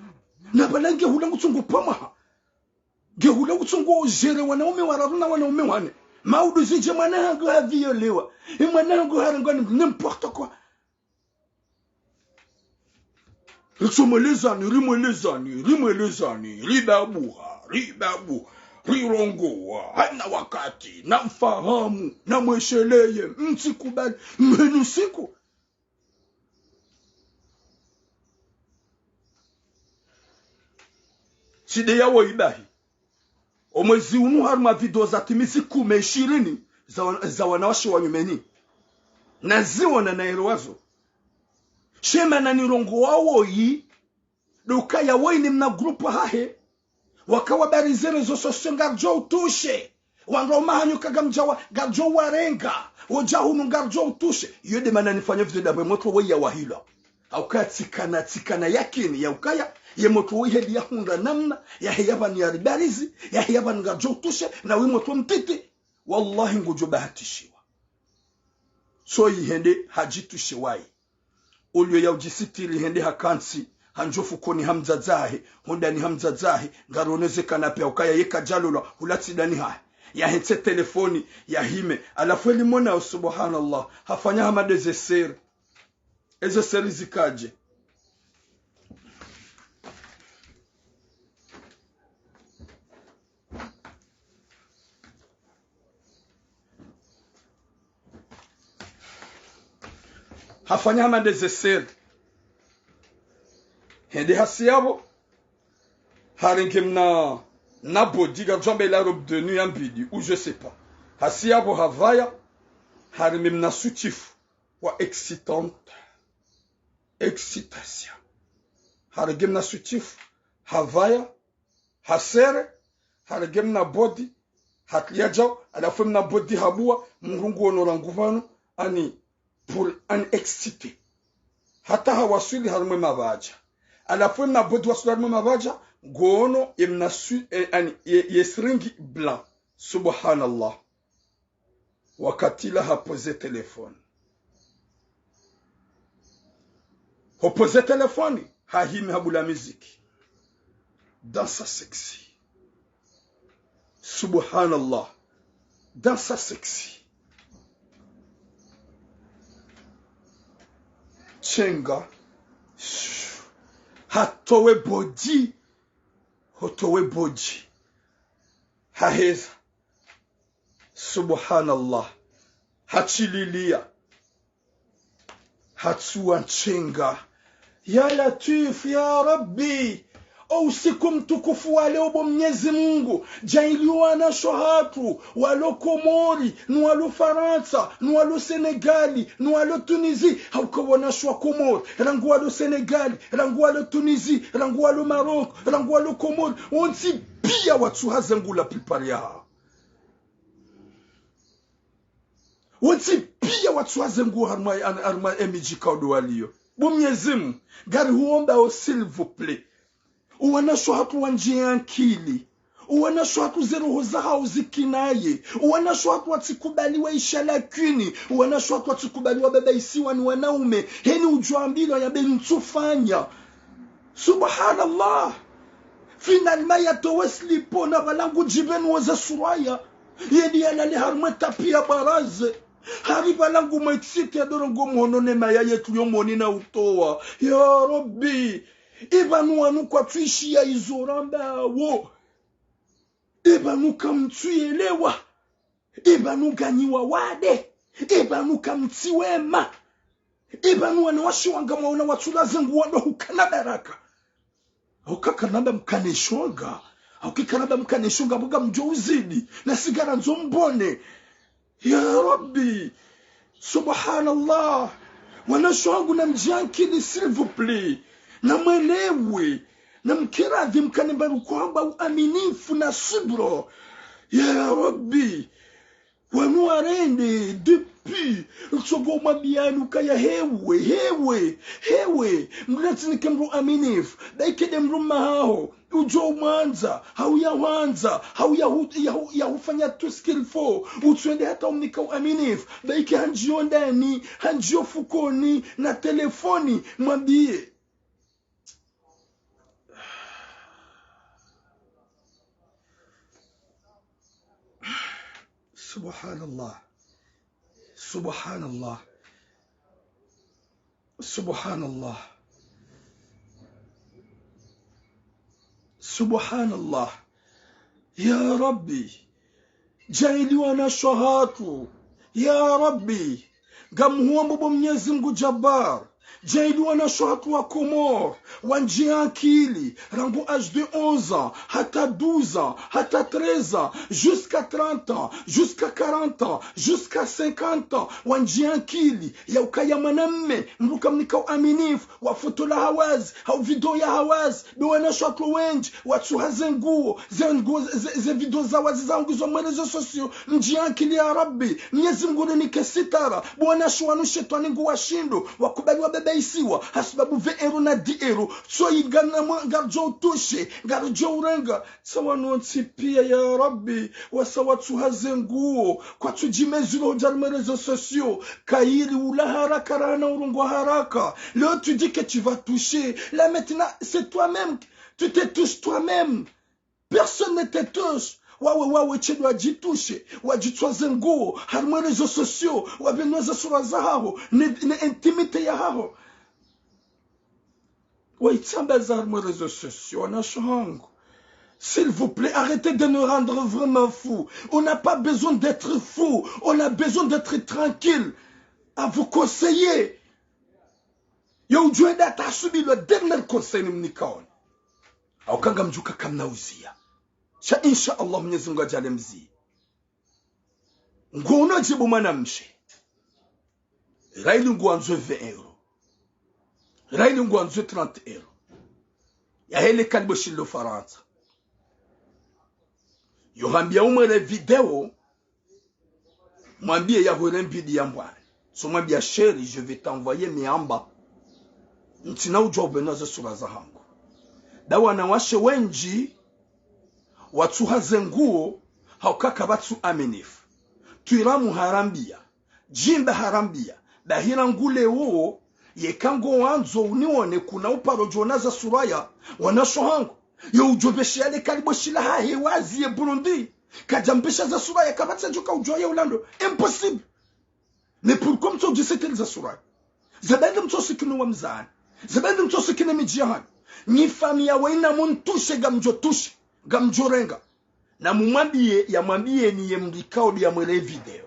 Na pvala nge hula ngutsongo pvamaha. Nge hula ngutsongo gérer wanaume wararu na wanaume wane. Maudu zidje mwana hangu haviolewa. E mwana hangu harengwa ni n'importe quoi. Ritsomwelezani, rimwelezani, rimwelezani, ribabuha, ribabuha, rirongowa, hayina wakati, namfahamu, namwesheleye, mtsikubali, mhenu siku. Tsi de yawo ibahi. Omwezi unu harumwa video zatimizi kume, ishirini za wan-, za wanawashe wa nyumeni. Naziona naelewa zo. She mana nirongowa woyi, duka ya woyi ni mna groupe hahe. Waka wabarize réseaux sociaux ngardjo utushe. Wandru wa mahanyu ka ngamdjawa, ngardjo warenga. Wodja hunu ngardjo utushe. Iyo de mana nifanya video dapvo motro woyi ya wahilwa. Hauka tsikana, tsikana yakini ya ukaya, ye motro woyi heli yahundra namna, yaheya pvanu yaribarizi, yaheya pvanu ngardjo utushe, na wi motro mtiti. Wallahi ngudjo bahatishiwa. Tsoyi hende hadjitushe wayi. Olio ya udjisitiri hende hakantsi, handjo fukoni ha mdzadze hahe, hondani ha mdzadze hahe, ngaroneze kanape ya ukaya ye kadjalolwa, hula tsi dani hahe. Yahentse telefoni, yahime, halafu eli mwana, subhanallah, hafanya hama de ze seri. Eze seri zikadje. Hafanya hama de ze seri. Hende hasi yapvo. Harenge mna, mna body, ngardjo amba ila robe de nuit ya mbidi, ou je sais pas. Hasi yapvo havaya, harenge mna soutif wa excitante. Excitation. Harenge mna soutif, havaya, hasere, harenge mna body, Hata yadjao, halafu mna bodi habuwa, mdru nguono rangu pvanu, ani, pour, ani excité. Hata hawaswili harumwa emapvadja. Halafu mna bodi waswili harumwa emapvadja, nguono, ye mna swi-, eh, ani, ye, ye siringi blanc. Subhanallah. Wakati ula ha poser téléphone. Ho poser téléphone, hahimi habula miziki. Dansa sexy. Subhanallah. Dansa sexy. Tsenga. Hatowe bodi. Hotowe bodi. Haheza. Subhanallah. Hatsililiya. Hatsuwa ntsenga. Ya Latwif, ya Rabbi. O usiku mtukufu wa leo, bo Mnyezi Mungu, djaaliya wanashe wahatru, walo Komori, no walo Farantsa, no walo Senegali, no walo Tunizi, hauka wanashe wa Komori, rangu walo Senegali, rangu walo Tunizi, rangu walo Maroc, rangu walo Komori, wontsi piya watsuha ze nguo la plupart yahawo. Wontsi piya watsuha ze nguo harumwa, harumwa emidji ikao ndo waliyo. Bo Mnyezi Mungu, ngarihuombao, s'il vous plaît. O wanashe wahatru wandjiye ankili. O wanashe wahatru ze roho zahawo zikinaye. O wanashe wahatru watsikubali waishe lakini. O wanashe wahatru watsikubali wababaisiwa ni wanaume. Heni udjo ambilwa yambe ntsufanya. Subhanallah. Finalement, yatowe slip na pvala ngu djipveni woza surwaya. Yende yalale harumwa etapi ya baraza. Hari pvala ngu mwe excité ya dorongo mhono ne maya yetru yo moni na utowa. Ya Rabbi, ipvanu wanu kwatsuishiya izo rambawo. Ipvanu kamtsuelewa. Ipvanu nganyi wawade. Ipvanu kamtsi wema. Ipvanu wanawashe wanga mwaona watsula ze nguo wando hukana baraka. Hauka karamba mkane shonga. Hauka karamba mkane shonga, bo ngamdjo uzidi. Na sigara ndzo mbone. Ya Rabbi. Subhanallah. Wanashe wangu namdjiye ankili, s'il vous plaît. Namwelewe. Namkiradhi mkane mbaru kwamba uaminifu na subra. Ya Rabbi. Wanu warende, depuis, ntsogo mwambiyani ukaya hewe, hewe, hewe. Mdru natsinike mdru aminifu. Baike nde mdru mmahaho. Udjo umwandza, hau yahwandza, hau yahu-, yahu-, yahufanya tout ce qu'il faut. Utswende hata umnika uaminifu. Baike handjiyo ndani, handjiyo fukoni, na telefoni, mwambiye. Subhanallah. Subhanallah. Subhanallah. Subhanallah. Ya Rabbi. Djaaliya wanashe wahatru. Ya Rabbi. Ngamhuombo bo Mnyezi Mungu Jabbar. Djaaliya wanashe wahatru wa Komori. Wandjiye ankili. Rangu âge de onze ans. Hata douze ans. Hata treize ans. Jusqu'à trente ans. Jusqu'à quarante ans. Jusqu'à cinquante ans. Wandjiye ankili. Ya ukaya mwanamme. Mdru kamnika uaminifu. Wa foto la hawazi. Hau video ya hawazi. Be wanashe wahatru wendji. Watsuha ze nguo. Ze nguo, ze, ze video za wazi za nguo zo mwe réseaux sociaux. Mdjiye ankili ya Rabbi. Mnyezi Mungu nike sitara. Bo wanashe wanu shetwani ngu washindo. Wakubali wababaisiwa. Hasibabu vingt euros na dix euros. Tso ingana mwa ngaridjo utushe. Ngaridjo urenga. Sa wanu wontsi piya ya Rabbi. Wasa watsuha ze nguo. Kwatsudjimeziro hodja harumwa réseaux sociaux. Kayiri ula haraka rahana urongowa haraka. Leo tu dis que tu vas toucher. Là maintenant, c'est toi-même. Tu te touches toi-même. Personne ne te touche. Wawe, wawe, tsi ndo wadjitushe. Wadjitwaze nguo. Harumwa réseaux sociaux. Wabenweza sura zahaho. Ne, ne intimité yahaho. Waitsambaza harumwa réseaux sociaux. Wanashe wahangu. S'il vous plaît, arrêtez de nous rendre vraiment fous. On n'a pas besoin d'être fous. On a besoin d'être tranquille. À vous conseiller. Yo udjo enda hata asubuhi, le dernier conseil nimnikao. Hauka ngamdjuka kamna uziya. Sha insha Allah Mnyezi Mungu adjaaliye mziye. Nguono djibu mwanamshe. Rahili nguandzo vingt euros. Rahili nguandzo trente euros. Yahele kalibo shilo Farantsa. Yo hambia umwere video, mwambie yahwere mbidi ya mbwani. So mwambia, chérie, je vais t'envoyer, mais en bas. Ntsina udjuwa upvenua ze sura zahangu. Nda wanawashe wendji, watsuha ze nguo, hauka kapvatsu aminifu. Twiramu harambia, Djimba harambia, ndahira ngule uwo, yeka ngowandzo unione kuna uparo djona za sura ya wanasho hangu. Yo udjo pveshe yale kalibo shila hahe wazi ye Burundi. Kadja mpvesha za sura ya kapvatsa djoka udjo ya ulando. Impossible. Mais pourquoi mtso djiseteli za sura ya? Ze bende mtso sikini wa mzani. Ze bende mtso sikini midji ya hanyu. Nyi famiyi ya wayina muntushe ngamdjo tushe. Ngamdjo renga. Na mumwambie, yamwambieni ye mrikao nde yamwere video.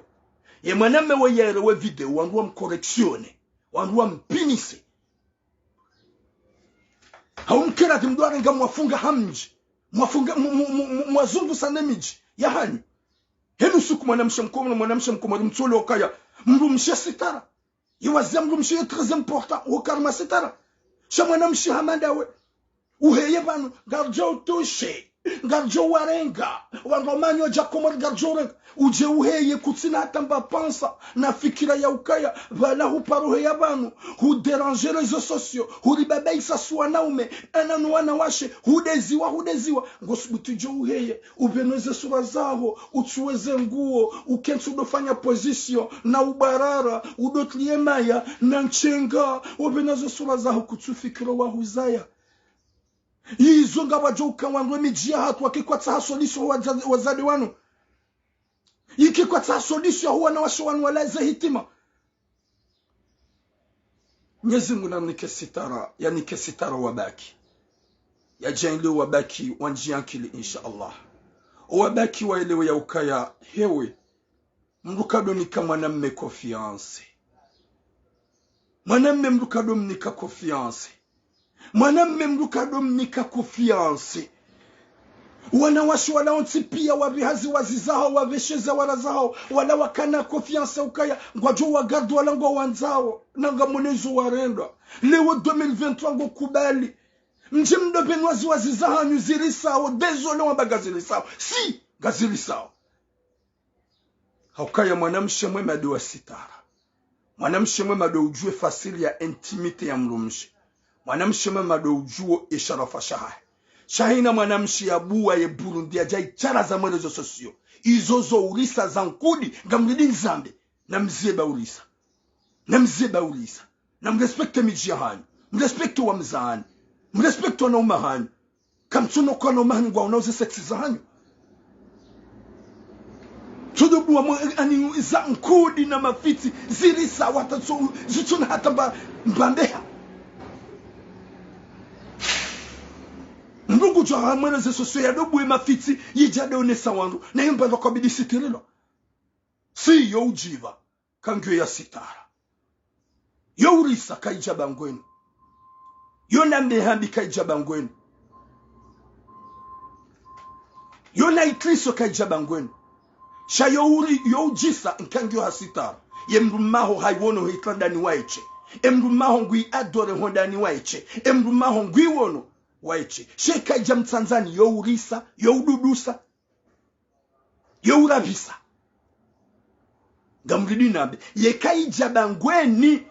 Ye mwanamme we yaelewe video, wandru wamcorrectionne, wandru wampinise. Haumkera ti mdware ngamwafunga hamdji. Mwafunga, mu-, mu-, mu-, mu-, mwazungusa ne midji ya hanyu. Henu suku mwanamshe mkomori, mwanamshe mkomori mtsole ukaya mdrumshe sitara. Iwazia mdrumshe yo très important, wo karma sitara. Sha mwanamshe hama ndawe. Uheye pvanu, ngaridjo utushe, ngaridjo warenga, wandru wa manyo dja Komori ngaridjo urenga. Udje uheye kutsina hata mba pansa, na fikira ya ukaya, pvala huparo heya pvanu, hudéranger réseaux sociaux, huribabaisa si wanaume, ena no wanawashe, hudeziwa, hudeziwa. Ngosubutu djo uheye, upvenue ze sura zaho, utsuwe ze nguo, ukentsi udofanya position, na ubarara, udotlie maya, na ntsenga, upvena ze sura zaho kutsufikiro wahuzaya. Izo ngapvadjo uka wandru we midji ya hatru wake kwatsaha solution wa za-, wazade wanu. Yike kwatsaha solution ya hu wanawashe wanu walaze hitima. Mwenyezi Mungu nanike sitara, yanike sitara wabaki. Yadjaanlie wabaki wandji ya nkili, insha Allah. O wabaki waelewe ya ukaya hewe, mdru kadonika mwanamme confiance. Mwanamme mdru kadomnika confiance. Mwanamme mdru kadomnika confiance. Wanawashe wala wontsi pia wapviha zi wazi zaho, wapveshe za wara zaho, wala wakana confiance ukaya, ngwadjo wagarde wala ngwawandzao, na ngamwonezo warendwa. Leo deux mille vingt-trois ngokubali. Mdje mdopvenua zi wazi zahanyu zirisao, désolé wamba ngazirisao. Si, ngazirisao. Haukaya mwanamshe mwema ndo wa sitara. Mwanamshe mwema ndo udjuwe fasiri ya intimité ya mdrumshe. Mwanamshe mwema ndo udjuwo ye sharafa shahahe. Sha hayina mwanamshe yabuwa ye Burundi yadja yitsara za mwe réseaux sociaux. Izo zo urisa za nkudi, ngamridi nzambe. Namzie ba urisa. Namzie ba urisa. Namrespecte midji ya hanyu. Mrespecte wa mzani. Mrespecte wanaume hanyu. Kamtsuno kwana umahani ngwa unauze sexe za hanyu. Tsodo buwa mwe ani za nkudi na mafitsi, zirisao hata tso, zitsona hata mba, mba mbeha. Mdru ngudjo ha mwe réseaux sociaux yadobuwe mafitsi, yidja yadonesa wandru, na yimba ndo kabidi sitirilwa. Si yo udjiva. Ka ngiyo ya sitara. Yo urisa kayidja bangweni. Yo nambe hambi kayidja bangweni. Yo na ikriso kayidja bangweni. Sha yo uri, yo udjisa nka ngiyo ha sitara. Ye mdrumme waho hayiwono he itrandani waitshe. E mdrumme waho ngwi adore hondani waitshe. E mdrumme waho ngwi wono waitshe. She kayidja mtsandzani yo urisa, yo ududusa. Yo urapvisa. Ngamridi nambe. Ye kayidja bangweni.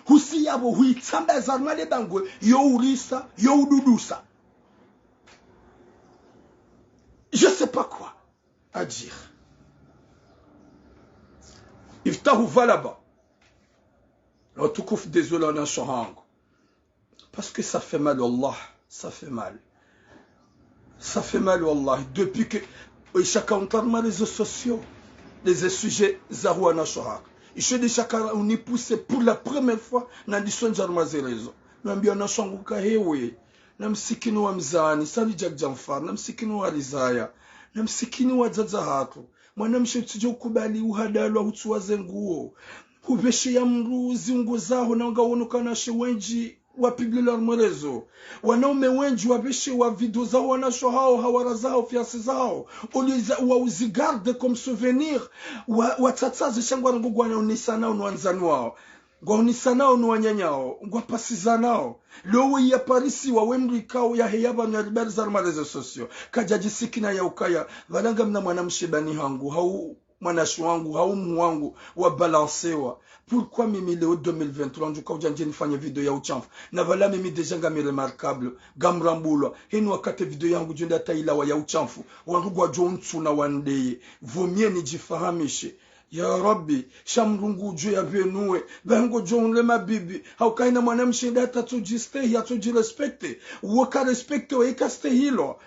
Husi yapvo huitsamba za harumwa le bangwe. Yo urisa, yo ududusa. Je sais pas quoi à dire. Iftahu valaba. Watukufu, désolé wanasho hangu. Parce que ça fait mal, wallah, ça fait mal. Ça fait mal, wallah. Depuis que, euh, shaka untarma réseaux sociaux, les sujets za hu wanasho hangu. Isho nde shaka unipoussé pour la première fois, nandisondja harumwa ze réseaux. Nambiya wanasho hangu ka hewe. Na msikini wa mzani, sali Jack Jamfar, na msikini wa Rizaya, na msikini wa dzadza hatru. Mwanamshe utsidje ukubali uhadalwa, hutsuwa ze nguo. Hupveshe ya mdru zi ungo zaho na ngawono kana she wendji wa publie harumwa réseaux. Wanaume wendji wapveshe wa video zaho wanasho hawo, hawara zaho, fiancé zaho. Oliza wa uzigarde comme souvenir. Wa, watsatsaze sha ngwa rangu ngwana unisana uno wandzani waho. Ngwaunisanao no wananyawo, ngwapasizanao. Leo we ya parisiwa we mdru ikao yaheya pvanu ya libari za harumwa réseaux sociaux. Kadjadjisikina ya ukaya, pvala ngamna mwanamshe bani hangu, hau mwanashe wangu, hau mhu wangu, wabalansewa. Pourquoi mimi leo deux mille vingt-trois, ndjuka udja ndje nifanye video ya ushamfu? Na pvala mimi déjà ngami remarquable, ngamrambulwa. Heni wakati video yangu djo enda hata ilawa ya ushamfu, wandru ngwadjo untsuna wandeye. Vaut mieux nidjifahamishe. Ya Rabbi, sha mdru ngudjo ya pvenuwe, pvahe ngodjo unle mabibi, hauka hayina mwanamshe nda hata tsudjistehi, atsudjirespecte, uwo karespecte, waye kastehilwa.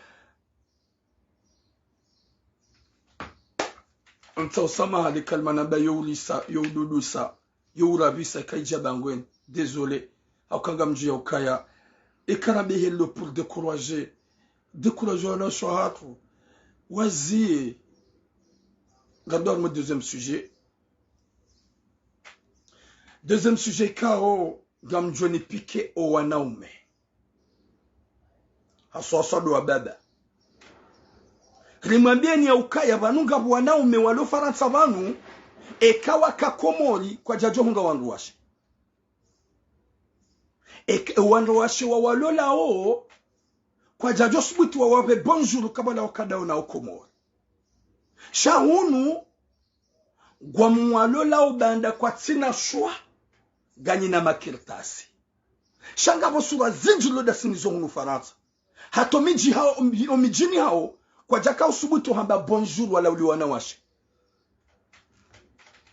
Ntsa usamaha le kalima namba yo ulisa, yo ududusa, yo urapvisa, kaidja bangweni, désolé, hauka ngamdjuwa ukaya, eka nambehelo pour décourager, décourager wanawashe wahatru. Waziye. Ngado harumwa deuxième sujet. Deuxième sujet ikao ngamdjo nipike o wanaume. Haswa haswa ndo wababa. Rimwambiyeni ya ukaya pvanu ngapvo wanaume walo Farantsa pvanu, eka waka Komori kwadjadjo hundra wandruwashe. Eka, wandruwashe wawalolao, kwadjadjo subutu wawapve bonjour kabla wakadaona o Komori. Sha hunu, ngwamwalolao baanda kwatsina shwa, nganyina makartasi. Sha ngapvo sura zindji lo dasini zo hunu Farantsa. Hata o midji hawo, o mi-, o midjini hawo, kwadjaka usubutu hamba bonjour wala uli wanawashe.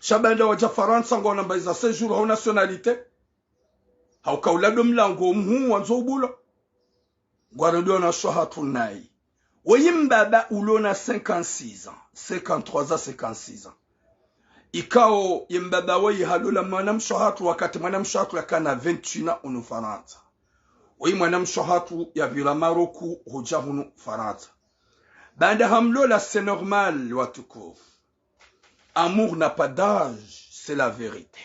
Sha baanda wadja Farantsa ngwaona mba iza séjour hau nationalité. Hauka ula ndo mlango mhuu wandzo ubula. Ngwarendwa na shwahatru nayi. Woyi mbaba ulona cinquante-six ans, cinquante-trois ans, cinquante-six ans. Ikao ye mbaba woyi halola mwanamshe wahatru wakati mwanamshe wahatru yakana vingt et un ans hunu Farantsa. Woyi mwanamshe wahatru yapvira Maroku hudja hunu Farantsa. Baanda hamlola, c'est normal, watukufu. Amour n'a pas d'âge, c'est la vérité.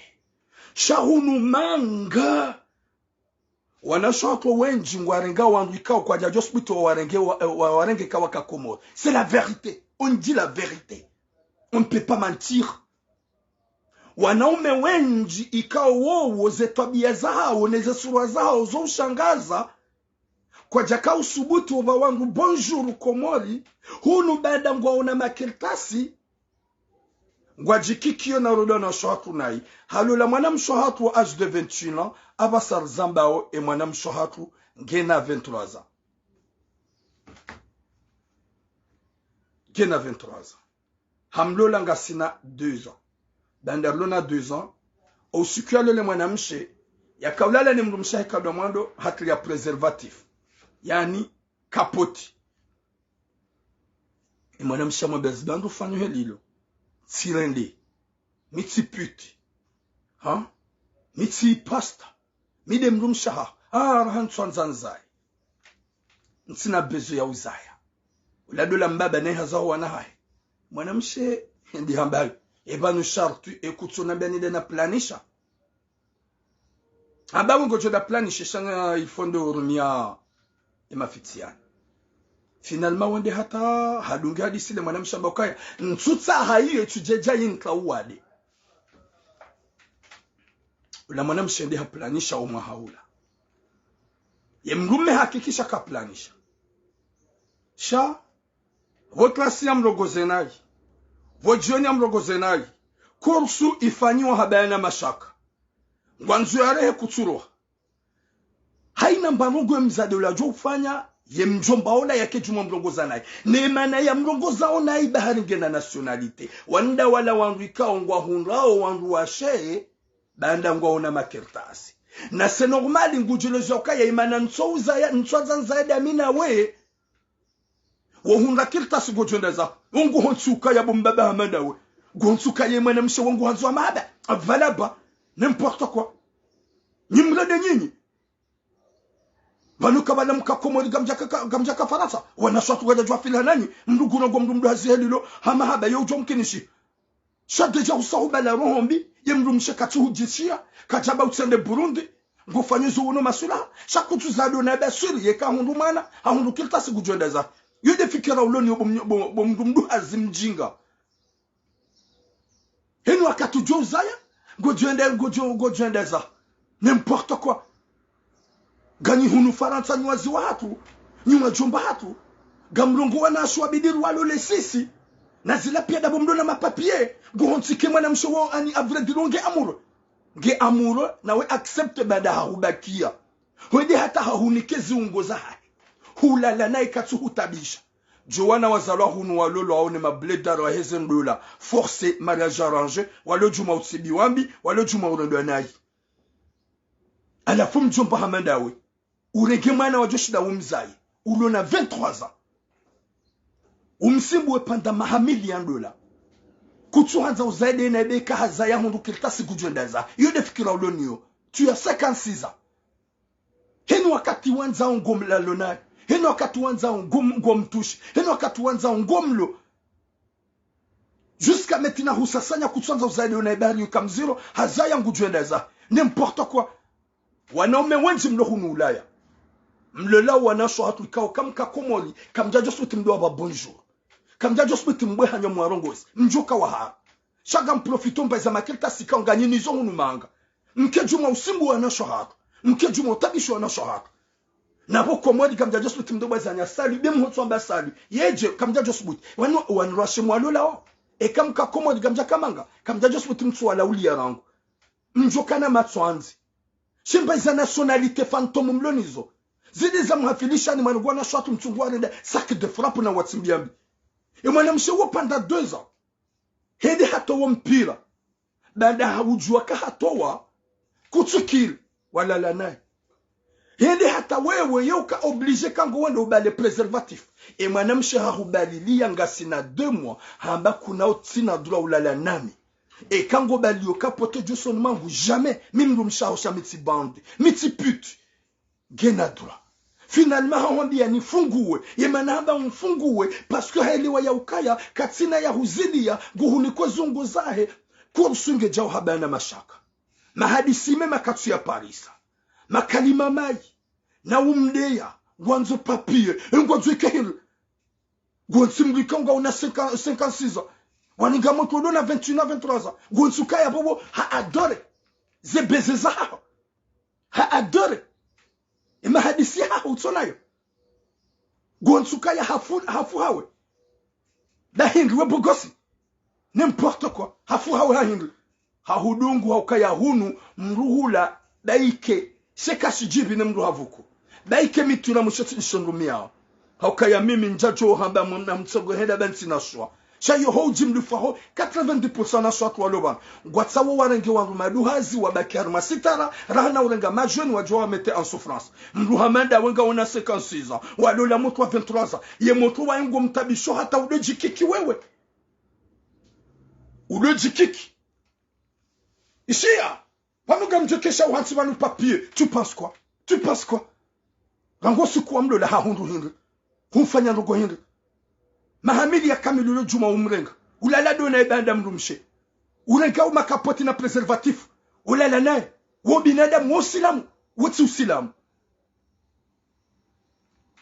Sha hunu manga. Wanawashe wahatru wendji ngwarenga wandru ikao kwadjadjo subutu wawarenge wa-, eh, wawarenge eka waka Komori. C'est la vérité. On dit la vérité. On ne peut pas mentir. Wanaume wendji ikao wowo ze twabiya zahawo ne ze sura zahawo zo ushangaza, kwadjaka usubutu wapva wandru bonjour Komori, hunu baanda ngwaona makartasi, ngwadjikikiyo na rodo na shwahatru nayi. Halola mwanamshe wahatru wa âge de vingt et un ans, apvasa rizambao e mwanamshe wahatru ngena vingt-trois ans. Ngena vingt-trois ans. Hamlola ngasina deux ans. Baanda rilona deux ans, o usiku yalole mwanamshe, yakaulala ne mdrumshe wahe kadwa mwando, hatri ya préservatif. Yaani, kapoti. E mwanamshe hamwambia zibandru fanyo helilo. Tsirende. Mi tsi pute. Ha? Mi tsi pasta. Mi nde mdrumshe wahaho. Ah, raha ntswandza nizaye. Ntsina besoin ya uzaya. Ula ndo la mbaba naye hazao wana hahe. Mwanamshe, ndi hambayo. E pvanu sharti, e kutsonambia nende na planisha. Hamba we ngodjo enda planisha, sha nga il faut ndo urumia e mafitiyani. Finalement, wende hata hadungi hadisi le mwanamshe hamba ukaya, ntsutsaha iyo itsudjedja yintra uwade. Ula mwanamshe nde haplanisha o mwaha ula. Ye mdrume hakikisha kaplanisha. Sha, pvo klasi ya mrongoze nayi, pvo jioni ya mrongoze nayi, kursu ifanyiwa ha bayana mashaka. Ngwandzo yarehe kutsuroha. Hayina mba ndrongo ye mdzadze ula djo ufanya, ye mdjomba ola yake djumwa mrongoza nayi. Ne mana ya mrongoza o nayi bahari ngena nationalité. Wanda wala wandru ikao ngwahundrao wandruwashe, baanda ngwaona makartasi. Na c'est normal ngudjilezo ukaya imana ntso uzaya, ntswandza nizaya dami nawe. Wohundra kartasi ngodjo enda zaho. Wongo hontsuka ya bo mbaba hama nawe. Ngontsuka ye mwanamshe wongo handzo wa mahaba. Avalaba. N'importe quoi. Nyi mrende nyinyi. Pvanu kabla mka Komori ngamdjaka, ngamdjaka Farantsa. Wanawashe wahatru kwadjadjuwa fila nanyi. Mdru ngurongoa mdru mdru hazi helilo. Ha mahaba yo udjo mkinishi. Sha déjà usahuba la roho mbi, ye mdrumshe katsuhudjishiya, kadjamba utsende Burundi, ngufanyo zo wono maswilaha, sha kutsuza ndo na baswiri, yeka hundru mwana, hahundru kartasi ngudjo enda zahe. Yo nde fikira uloni yo bo mnyo-, bo, bo mdru mdru hazi mdjinga. Heni wakati udjo uzaya, Ngodjo enda, ngodjo, ngodjo enda za. N'importe quoi. Nganyi hunu Farantsa nyi wazi wahatru, nyi wadjomba hatru. Ngamlongo wanashe wa bidi rwalole sisi. Na zila piya ndapvo mlo na mapapier. Ngohontsike mwanamshe wo ani à vrai dire nge amoureux. Nge amoureux, nawe accepte baada hahubakia. Hwende hata hahunike ziungo zahahe. Hulala naye katsu hutabisha. Djo wana wazalwa hunu walolwa waone mablédard waheze ndola. Forcé, mariage arrangé, walo djuma utsibiwa mbi, walo djuma urendwa nayi. Halafu mdjomba hama ndawe. Urenge mwana wadjo shinda umzaye. Ulo na vingt-trois ans. Umsimbuwe panda maha mili ya ndola. Kutsu handza uzaye de na ebe ka hazaya hundru kartasi kudjwenda za. Iyo de fikira ulo niyo. Tu as cinquante-six ans. Heni wakati wandzao ngomlalo naye. Heni wakati wandzao ngom-, ngomtrushi. Heni wakati wandzao ngomlo. Jusqu'à maintenant husasanya kutsu handza uzaye de na ibari yukamziro. Hazaya ngudjwenda za. N'importe quoi. Wanaume wendji mlo hunu Ulaya. Mlolao wanashe hatru ikao kamka Komori, kamdjadjo subuti mdowapva bonjour. Kamdjadjo subuti mbwe hanyo mwarongozi. Mdjoka wahara. Sha ngamprofito mbayiza makartasi ikao nganyi nizo hunu manga. Mke djuma usimbuwa wanashe hatru. Mke djuma utabisha wanashe hatru. Napvo Komori kamdjadjo subuti mdo bwazanya salut, be mhotso amba salut. Yedje, kamdjadjo subuti. Wanu, wanu rwashe mwalolao. Eka mka Komori kamdjaka manga, kamdjadjo subuti mtsuwala uliya rangu. Mdjoka na matswandzi. Shimba iza nationalité fantôme mlo nizo. Zidi za mhafilisha ni mwangu wanashe hatru mtsungu warenda sac de frappe na watsimbiya mbi. E mwanamshe wo panda deux ans. Hende hatowa mpira. Baada haudjuwa ka hatowa, kutsukiri, walala naye. Hende hata wewe, ye uka obligé ka ngo wende ubale préservatif. E mwanamshe hahubaliliya ngasina deux mois, hamba kuna utsina droit ulala nami. Eka ngobaliyo ka poto djosoni mwangu, jamais. Mi mdrumshe haho sha mi tsi bande, mi tsi pute. Ngena droit. Finalement, hahwambiya nifunguwe. Ye mana hamba umfunguwe, parce que haelewa ya ukaya, katsina ya huziliya, nguhunikwa ziungo zahe, kursu ngedjao hamba na mashaka. Mahadisi mema katsu ya parisa. Makalima mayi, na umdeya, ngwandzo papier, ngwandzo ikehiri. Ngontsi mdru ikao ngauna cinquante, cinquante-six ans. Waninga motro ulo na vingt et un ans, vingt-trois ans. Ngontsi ukaya bobo ha adoré ze baiser zahaho. Ha adoré. E mahadisi yahaho utsonayo. Ngontsi ukaya hafu, hafu hawe. Da hindri we bogosi. N'importe quoi. Hafu hawe ha hindri. Hahudungu ha ukaya hunu, mdru hula, baike, sheka shidjibi ne mdru havuku. Baike mitu na mushetsi nishondrumiyao. Ha ukaya mimi ndjadjo hamba mwana mtsogo heda bentsi na shwa. Sha iyo ho udjimlifu haho, quatre-vingt-dix pour cent na shwa tu walo pvanu. Ngwatsawo warenge wandru maduhazi, wabaki harumwa sitara, rahana urenga madjweni wadjo wa mettre en souffrance. Mdru hama ndawe ngauna cinquante-six ans, walola motro wa vingt-trois ans. Ye motro wa ingo mtabisho hata udo djikiki wewe. Udo djikiki. Ishiya, pvanu ngamdjokesha uhantsi pvanu papier. Tu penses quoi? Tu penses quoi? Rangu siku wamlola hahundru hindri. Humfanya ndrongo hindri. Maha mili ya kamili ulo djuma umrenga. Ulala do na ibanda mdrumshe. Urenga uma kapoti na préservatif. Ulala naye. Wo binadamu, wo usilamu. Wo tsi usilamu.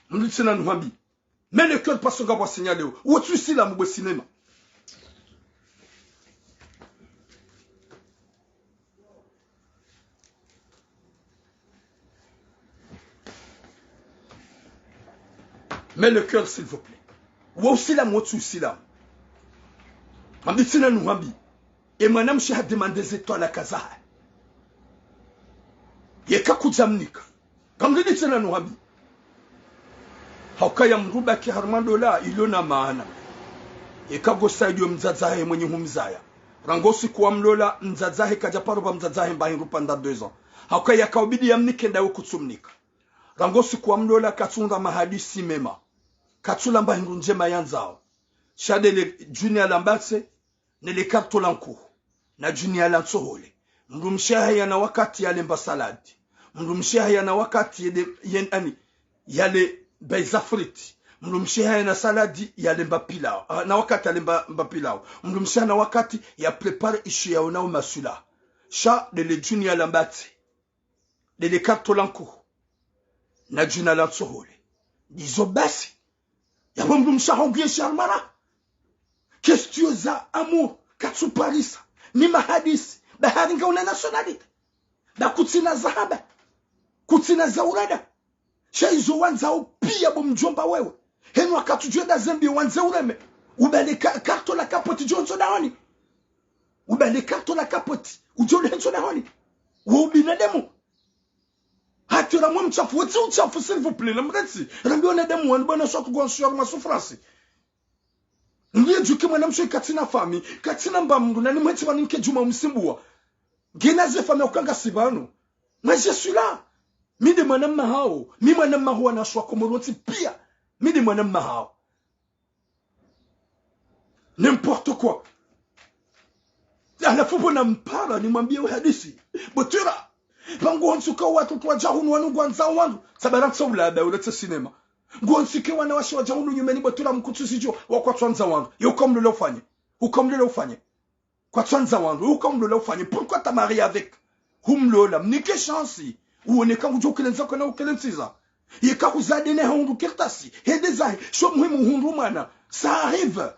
Mdru tsina nuhambi. Mets le cœur parce que ngapvo signalé. Wo tsi usilamu bwe cinéma. Mets le cœur, s'il vous plaît. Wo usilamu, wo tsi usilamu. Mdru tsina nuhambi. E mwanamshe ha demandé ze twalaka zahe. Yeka kudjamnika. Ngamdru tsina nuhambi. Ha ukaya mdru baki harumwa ndola ilo na maana. Yeka ngosaidiyo mdzadze hahe mwenye humzaya. Rangu siku wamlola mdzadze hahe kadja paro pva mdzadze hahe mba hindru panda deux ans. Ha ukaya yakaubidi yamnike ndawe kutsumnika. Rangu siku wamlola katsunda mahadisi mema. Katsula mba hindru ndjema yandzao. Sha ndele djuni ya lambatse, nele karto la nkuhu, na djuni ya la ntsohole. Mdrumshe hahe yana wakati yale mba saladi. Mdrumshe hahe yana wakati yede, yen, ani, yale mba iza friti. Mdrumshe hahe yana saladi yale mba pilau. Ah, na wakati yale mba, mba pilau. Mdrumshe hahe yana wakati ya préparer ishiyawo na umasula. Sha ndele djuni ya lambatse. Ndele karto la nkuhu. Na djuni la ntsohole. Ndizo basi. Yapvo mdrumshe haho ngu ye sharmara. Question za amour, katsu parisa. Ni mahadisi. Ba hari ngauna nationalité. Ba kutsina zahaba. Kutsina za urada. Sha izo wandzao pia bo mdjomba wewe. Henu wakati udjo enda zembi wandze ureme. Ubale ka-, karto la kapoti djo ndzo dahoni. Ubale karto la kapoti. Udjo ndzo dahoni. Wo ubinadamu. Hata ramwe mshafu, wetsi ushafu, s'il vous plaît, na mretsi. Rambi wanadamu wanu bwana shwa kugwa nshu ya ruma sufrasi. Ndiye djuke mwanamshe katsina fami, katsina mba mndru, na ni mwetsi wani nke djuma umsimbua. Ngena ze fami ya ukanga si pvanu. Moi, je suis là. Mi nde mwana mma hawo. Mi mwana mma hawo wana shwa Komoro wontsi pia. Mi nde mwana mma hawo. N'importe quoi. Halafu bo nampara nimwambie uhadisi. Bo twira. Pvangu ontsuka wandru twadja hunu wanu ngwandzao wandru. Tsabara ntsa ulaba, ulatse cinéma. Ngwantsike wanawashe wadja hunu nyumeni bo twira mkutsu sidjo, wa kwatswandza wandru. Ye ukamlola ufanye. Ukamlola ufanye. Kwatswandza wandru, ukamlola ufanye. Pourquoi t'as marié avec? Humlola, mnike chance. Uone ka ngudjo ukelenza kana ukelentsiza. Yeka huzade ne ha hundru kartasi. Hende zahe, sho muhimu hundru mwana. Ça arrive.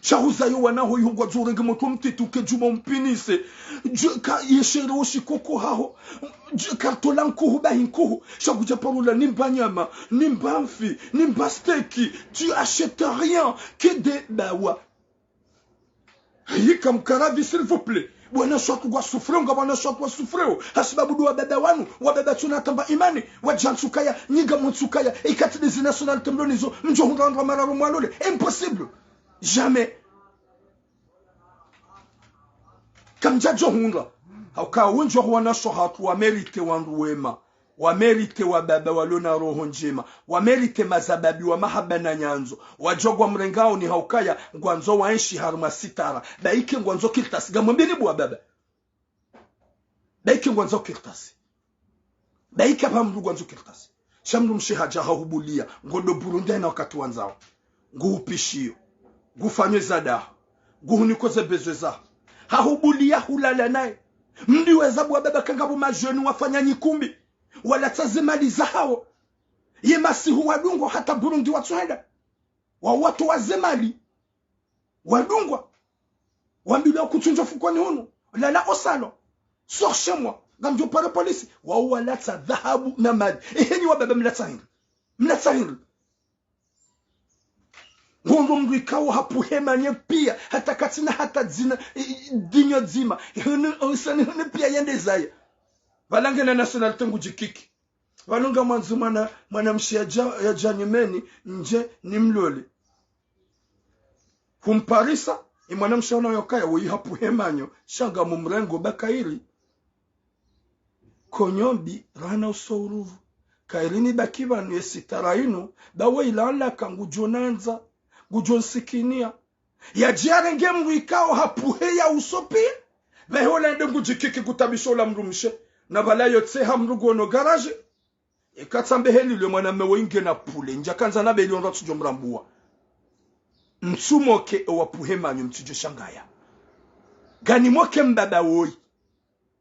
Sha huzayo wana ho ihungwa djurenge motro mtiti uke djuma umpinise. Dju-, ka yeshere oshikoko haho. Dju-, kartola nkuhu bahi nkuhu. Sha kudja parula ni mba nyama, ni mba mfi, ni mba steki. Tu achètes rien que des bawa. Yika mkaravi, s'il vous plaît. Bwana shwatu wa souffreo, nga bwana shwatu wa souffreo. Hasibabu ndo wababa wanu, wababa tsuna tamba imani, wadjantsukaya, nyinga mwantsukaya, ikati ndezi nationalité mlo nizo, mdjo hundra wandru wa mararu mwalole. Impossible. Jamais. Kamdjadjo hundra. Hauka wendji wa wana shwahatru wa mérité wandru wema. Wa mérité wababa walona roho ndjema. Wa mérité mazababi wa mahaba na nyandzo. Wadjogwa mrengao ni haukaya ngwandzo waenshi harumwa sitara. Baike ngwandzo kartasi. Ngamwambeni bo wababa. Baike ngwandzo kartasi. Baike apva mndru ngwandzo kartasi. Sha mndru mshe hadja hahubulia. Ngondo Burundi haina wakati wandzao. Nguhupishiyo. Ngufanyo zadaho. Nguhuniko ze besoin zaho. Hahubulia hulala naye. Mndru weza bo wababa kangapvo majeunes wafanya nyikumbi. Walatsa ze mali zahawo. Ye masihu wadungwa hata Burundi watsuhenda. Wawatowa ze mali. Wadungwa. Wambilwa kutsundjwa fukoni hunu. Lala au salon. Sors chez moi. Ngamdjo para polisi. Wawo walatsa dhahabu na mali. Ehe nyi wababa mlatsa hindri. Mlatsa hindri. Ngondo mndru ikao hapvuhe manyo pia. Hata katsina hata dzina, i-, i-, dinyo dzima. Hunu, usoni hunu pia yende zaye. Pvala ngena nationalité ngudjikiki. Pvanu ngamwandzo mwana, mwanamshe yadja, yadja nyumeni, ndje nimlole. Humparisa, ye mwanamshe ona yokaya, woyi hapvuhe manyo, sha ngamumrengo ba kairi. Konyo mbi, rahana uso uruvu. Kairi nibaki pvanu ye sitara inu, ba woyi lala ka ngudjo nandza, ngudjo nsikinia. Yadje yarenge mndru ikao hapvuhe ya uso pia. Pvahe ola ende ngudjikiki kutabisha ola mndru mshe. Na pvala yotseha mndru nguono garage. Eka tsambe heli lwe mwana mme wo ingena pule. Ndjakandza na beli ondro tsudjo mrambua. Ntsumoke ewapvuhe manyo mtsudjo shangaya. Nganimoke mbaba woyi.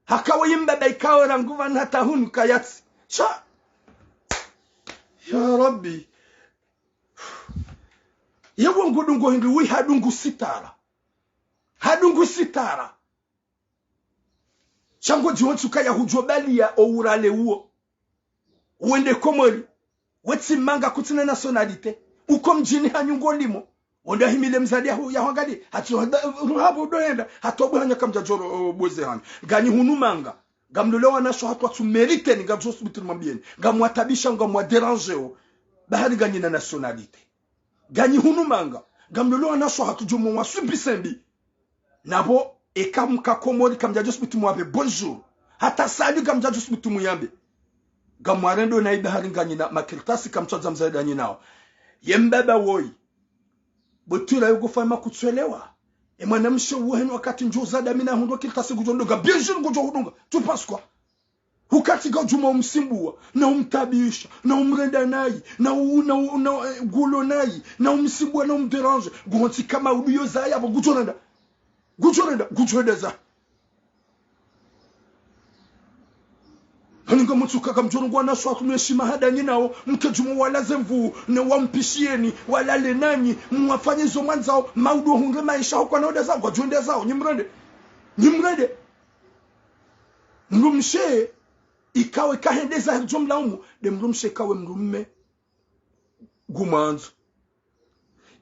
Haka woyi mbaba ikao rangu pvanu hata hunu kayatsi. Sha. Ya Rabbi. Yewo ngudungo hindri wi hadungu sitara. Hadungu sitara. Sha ngodjiwo ntsuka ya hudjo balia o urale uwo. Wende Komori. Wetsi manga kutsina nationalité. Uko mdjini hanyu ngolimo. Wende ahimile mzade yahu, yahuangalie. Hatsi ruhapvo udoenda. Hata obu hanya kamdjadjoro, o, bweze hanyu. Nganyi hunu manga. Ngamlole wana shwahatru watsu mérité ni ngamdjo subutu nimwambieni. Ngamwatabisha, ngamwadérangeo. Ba hari nganyina nationalité. Nganyi hunu manga. Ngamlole wana shwahatru djomo wasubise mbi. Napvo, eka mka Komori kamdjadjo subutu mwambe bonjour. Hata salut kamdjadjo subutu muyambe. Ngamwarendo na iba hari nganyina makartasi kamtswadza mzade nyinao. Ye mbaba woyi. Bo twira yo ngufanya makutswelewa. E mwanamshe uwo henu wakati ndjo zada mi nahundro kartasi ngudjo ndunga. Bien sûr ngudjo hudunga. Tu penses quoi? Hukati ngadjuma umsimbua, na umtabisha, na umrenda nayi, na u-, na u-, na, eh, ngulo nayi, na umsimbua, na umdéranger. Nguhontsi kama udu yo zaya pvo ngudjo renda. Ngudjo renda, ngudjo renda za. Hani ngamutsuka kamdjorongwa na shwahatru mwe shima hada nyinao, mke djuma walaze mvu, ne wampishieni, walale nanyi, mwafanye zo mwandzao, maudu hundre maisha hukwa na uda zao, ngwadjo enda zao, nyi mrende. Ni mrende. Mdrumshe, ikao kahendeza hali djo mlaumu, nde mdrumshe ikao mdrumme ngumwandzo.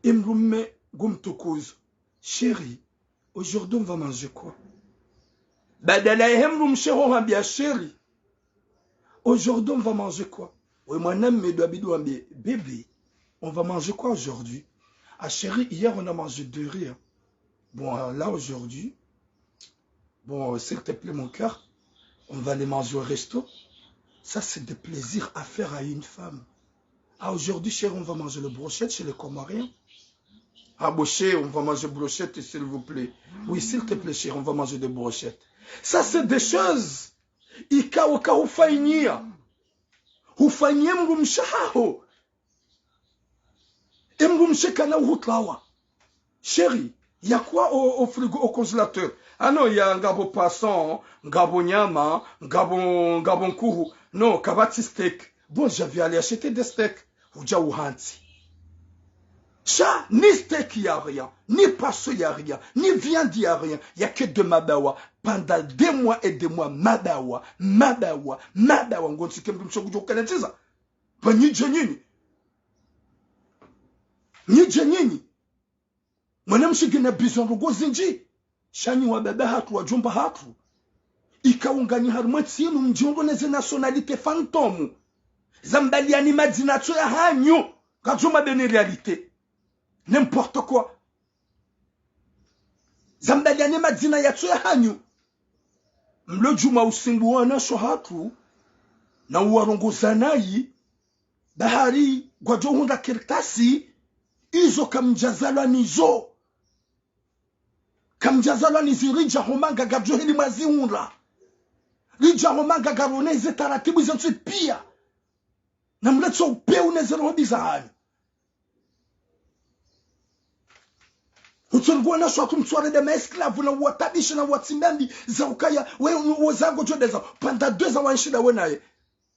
Ye mdrumme ngumtukuzo. Chérie, aujourd'hui on va manger quoi? Badala ye mdrumshe ho hambia chérie, aujourd'hui on va manger quoi? We mwanamme ndo yabidi wambe, bébé, on va manger quoi aujourd'hui? Ah chérie, hier on a mangé du riz, hein. Bon, euh, là aujourd'hui, bon, euh, s'il te plaît, mon cœur, on va aller manger au resto. Ça, c'est des plaisirs à faire à une femme. Ah, aujourd'hui, chérie, on va manger le brochette chez les Comoriens. Ah, bon, chérie, on va manger brochette, s'il vous plaît. Oui, s'il te plaît, chérie, on va manger des brochettes. Ça, c'est des choses. Ikao ka hufanyia. Hufanyia mdrumshe haho. Ye mdrumshe kana uhutlawa. Chérie, y a quoi au, au frigo, au congélateur? Ah non, y a ngapvo poisson, ngapvo nyama, ngapvo, ngapvo nkuhu. Non, kapvatsi steak. Bon, je vais aller acheter des steaks. Hudja uhantsi. Sha, ni steak y a rien, ni poisson y a rien, ni viande y a rien, y a que de mabawa. Pendant des mois et des mois, mabawa, mabawa, mabawa. Ngontsike mdrumshe ngudjo ukanatiza. Ba nyi dje nyinyi? Nyi dje nyinyi? Mwanamshe ngena besoin ndrongo zindji. Sha nyi wababa hatru, wadjomba hatru, ikao nganyi harumwa ntsi yinu mdjiongo neze nationalité fantôme. Zambaliani madzina yatso ya hanyu. Ngazoma beni réalité. N'importe quoi. Zambaliani madzina yatso ya hanyu. Mlo djuma usimbu wanashe hatru, na uwarongoza nayi, bahari ngwadjo hundra kartasi, izo kamdjazalwa nizo. Kamdjazalwa nizi, ridja ho manga ngardjo heli mwazihundra. Ridja ho manga ngaroneze taratibu zentsi pia. Na mletso upeu neze roho mbi za hanyu. Hutsorongwa na shwatu mtsuwarende ma esclave na uwatabishe na uwatsimbia mbi za ukaya, we, we zango djondeza, pendant deux ans wanshi nda we naye.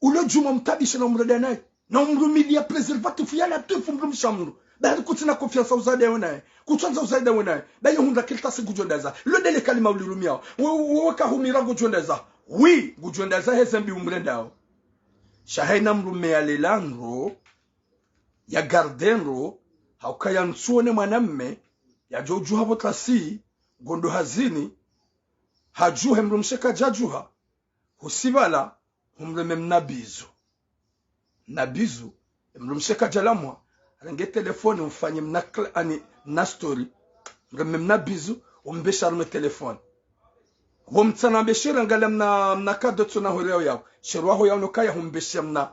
Ulo djuma umtabishe na umrende naye. Na umrumilia préservatif ya latwifu mdrumshe mdru. Bahari kutsina confiance uzae nda we naye. Kutsandza uzae nda we naye. Baye hundra kartasi ngudjondeza. Lo ndele kalima ulirumiao. We, we, we kahumira ngudjondeza. Oui, ngudjondeza heze mbi umrendao. Sha hayina mdrume yalela ndro, ya garde ndro, ha ukaya ntsuone mwanamme, yadjo udjuha pvo tlasi, ngondo hazini, hadjuhe mdrumshe kadjadjuha, husibala, humreme mna bizu. Mna bizu, mdrumshe kadjalamwa, harenge telefoni, umfanye mna cl-, ani, mna story, mreme mna bizu, umbeshe harumwa telefoni. Wo mtsana mbeshera ngala mna, mna kado tsona hore yao yao. Sherwa ho yao no kaya humbeshe mna,